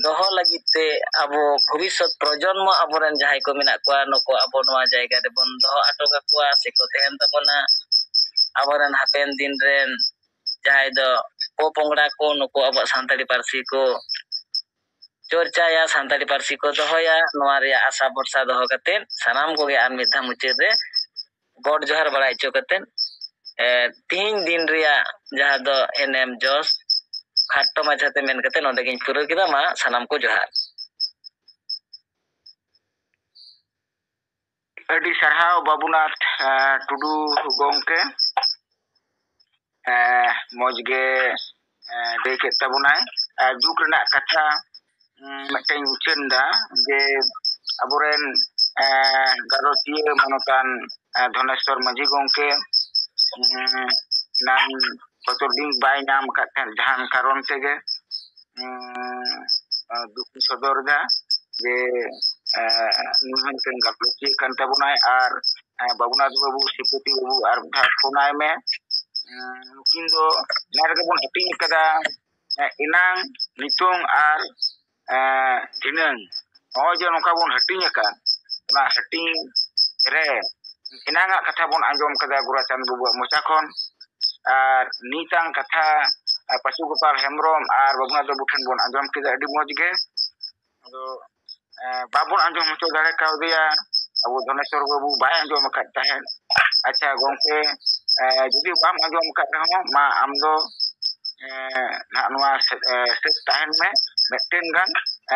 ᱫᱚᱦᱚ ᱞᱟᱹᱜᱤᱫ ᱛᱮ ᱟᱵᱚ ᱵᱷᱚᱵᱤᱥᱥᱚᱛ ᱯᱨᱚᱡᱚᱱᱢᱚ ᱟᱵᱚᱨᱮᱱ ᱡᱟᱦᱟᱸᱭ ᱠᱚ ᱢᱮᱱᱟᱜ ᱠᱚᱣᱟ, ᱱᱩᱠᱩ ᱟᱵᱚ ᱱᱚᱣᱟ ᱡᱟᱭᱜᱟ ᱨᱮᱵᱚᱱ ᱫᱚᱦᱚ ᱦᱚᱴᱚ ᱠᱟᱠᱚᱣᱟ ᱥᱮᱠᱚ ᱛᱟᱦᱮᱱ ᱛᱟᱵᱚᱱᱟ᱾ ᱟᱵᱚᱨᱮᱱ ᱦᱟᱯᱮᱱ ᱫᱤᱱ ᱨᱮᱱ ᱡᱟᱦᱟᱸᱭ ᱫᱚ ᱯᱚᱯᱚᱝᱲᱟ ᱠᱚ, ᱱᱩᱠᱩ ᱟᱵᱚᱣᱟᱜ ᱥᱟᱱᱛᱟᱲᱤ ᱯᱟᱹᱨᱥᱤ ᱠᱚ ᱪᱚᱨᱪᱟᱭᱟ, ᱥᱟᱱᱛᱟᱲᱤ ᱯᱟᱹᱨᱥᱤ ᱠᱚ ᱫᱚᱦᱚᱭᱟ, ᱱᱚᱣᱟ ᱨᱮᱭᱟᱜ ᱟᱥᱟ ᱵᱷᱚᱨᱥᱟ ᱫᱚᱦᱚ ᱠᱟᱛᱮ ᱥᱟᱱᱟᱢ ᱠᱚᱜᱮ ᱟᱨ ᱢᱤᱫ ᱫᱷᱟᱣ ᱢᱩᱪᱟᱹᱫ ᱨᱮ ᱜᱚᱰ ᱡᱚᱦᱟᱨ ᱵᱟᱲᱟᱭ ᱦᱚᱪᱚ ᱠᱟᱛᱮ, ᱮ, ᱛᱤᱦᱤᱧ ᱫᱤᱱ ᱨᱮᱭᱟᱜ ᱡᱟᱦᱟᱸ ᱫᱚ ᱮᱱᱮᱢ ᱡᱚᱥ ᱠᱷᱟᱴᱚ ᱢᱟᱪᱷᱟᱛᱮ ᱢᱮᱱ ᱠᱟᱛᱮ ᱱᱚᱰᱮ ᱜᱤᱧ ᱯᱩᱨᱟᱹᱣ ᱠᱮᱫᱟ᱾ ᱢᱟ ᱥᱟᱱᱟᱢ ᱠᱚ ᱡᱚᱦᱟᱨ᱾ ᱟᱹᱰᱤ ᱥᱟᱨᱦᱟᱣ ᱵᱟᱵᱩᱱᱟᱛᱷ, ᱮ, ᱴᱩᱰᱩ ᱜᱚᱢᱠᱮ᱾ ᱮ, ᱢᱚᱡᱽ ᱜᱮ, ᱮ, ᱞᱟᱹᱭ ᱠᱮᱫ ᱛᱟᱵᱚᱱᱟᱭ᱾ ᱮ, ᱫᱩᱠ ᱨᱮᱱᱟᱜ ᱠᱟᱛᱷᱟ, ᱩᱢ, ᱢᱤᱫᱴᱮᱱ ᱩᱪᱷᱟᱹᱱ ᱫᱟ ᱡᱮ ᱟᱵᱚᱨᱮᱱ, ᱮ, ᱜᱟᱞᱚᱪᱤᱭᱟᱹ ᱢᱟᱱᱚᱛᱟᱱ, ᱮ, ᱫᱷᱚᱱᱮᱥᱣᱚᱨ ᱢᱟᱹᱡᱷᱤ ᱜᱚᱢᱠᱮ, ᱩᱢ, ᱮᱱᱟᱝ ᱦᱚᱭᱛᱚ ᱞᱤᱝᱠ ᱵᱟᱭ ᱧᱟᱢ ᱟᱠᱟᱫ ᱛᱟᱦᱮᱸᱫ ᱡᱟᱦᱟᱱ ᱠᱟᱨᱚᱱ ᱛᱮᱜᱮ, ᱩᱢ, ᱮ, ᱫᱩᱠ ᱤᱧ ᱥᱚᱫᱚᱨ ᱮᱫᱟ ᱡᱮ, ᱮ, ᱱᱩᱭ ᱦᱚᱸ ᱢᱤᱫᱴᱮᱱ ᱜᱟᱞᱚᱪᱤᱭᱟᱹ ᱠᱟᱱ ᱛᱟᱵᱚᱱᱟᱭ ᱟᱨ, ᱮ, ᱵᱟᱵᱩᱱᱟᱛᱷ ᱵᱟᱹᱵᱩ, ᱥᱨᱤᱯᱚᱛᱤ ᱵᱟᱹᱵᱩ ᱟᱨ ᱢᱤᱫ ᱫᱷᱟᱣ ᱯᱷᱳᱱ ᱟᱭ ᱢᱮ᱾ ᱩᱢ, ᱱᱩᱠᱤᱱ ᱫᱚ ᱚᱱᱟ ᱨᱮᱜᱮ ᱵᱚᱱ ᱦᱟᱹᱴᱤᱧ ᱟᱠᱟᱫᱟ, ᱮ, ᱮᱱᱟᱝ, ᱱᱤᱛᱚᱝ ᱟᱨ, ᱮ, ᱫᱷᱤᱱᱟᱹᱝ᱾ ᱱᱚᱜᱼᱚᱭ ᱡᱮ ᱱᱚᱝᱠᱟ ᱵᱚᱱ ᱦᱟᱹᱴᱤᱧ ᱟᱠᱟᱫ, ᱚᱱᱟ ᱦᱟᱹᱴᱤᱧ ᱨᱮ ᱮᱱᱟᱝᱟᱜ ᱠᱟᱛᱷᱟ ᱵᱚᱱ ᱟᱸᱡᱚᱢ ᱠᱟᱫᱟ ᱜᱳᱨᱟᱪᱟᱸᱫᱽ ᱵᱟᱹᱵᱩᱣᱟᱜ ᱢᱚᱪᱟ ᱠᱷᱚᱱ, ᱟᱨ ᱱᱤᱛᱟᱝ ᱠᱟᱛᱷᱟ, ᱮ, ᱯᱟᱹᱥᱩ ᱜᱳᱯᱟᱞ ᱦᱮᱢᱵᱨᱚᱢ ᱟᱨ ᱵᱟᱵᱩᱱᱟᱛᱷ ᱵᱟᱹᱵᱩ ᱴᱷᱮᱱ ᱵᱚᱱ ᱟᱸᱡᱚᱢ ᱠᱮᱫᱟ ᱟᱹᱰᱤ ᱢᱚᱡᱽ ᱜᱮ᱾ ᱟᱫᱚ, ᱮ, ᱵᱟᱵᱚᱱ ᱟᱸᱡᱚᱢ ᱦᱚᱪᱚ ᱫᱟᱲᱮ ᱠᱟᱣᱫᱮᱭᱟ, ᱟᱵᱚ ᱫᱷᱚᱱᱮᱥᱣᱚᱨ ᱵᱟᱹᱵᱩ ᱵᱟᱭ ᱟᱸᱡᱚᱢ ᱟᱠᱟᱫ ᱛᱟᱦᱮᱸᱫ᱾ ᱟᱪᱪᱷᱟ ᱜᱚᱢᱠᱮ, ᱮ, ᱡᱩᱫᱤ ᱵᱟᱢ ᱟᱸᱡᱚᱢ ᱟᱠᱟᱫ ᱨᱮᱦᱚᱸ, ᱢᱟ ᱟᱢ ᱫᱚ, ᱮ, ᱱᱟᱦᱟᱜ ᱱᱚᱣᱟ ᱥᱮ-, ᱮ, ᱥᱮᱫ ᱛᱟᱦᱮᱱ ᱢᱮ, ᱢᱤᱫᱴᱮᱱ ᱜᱟᱱ, ᱮ,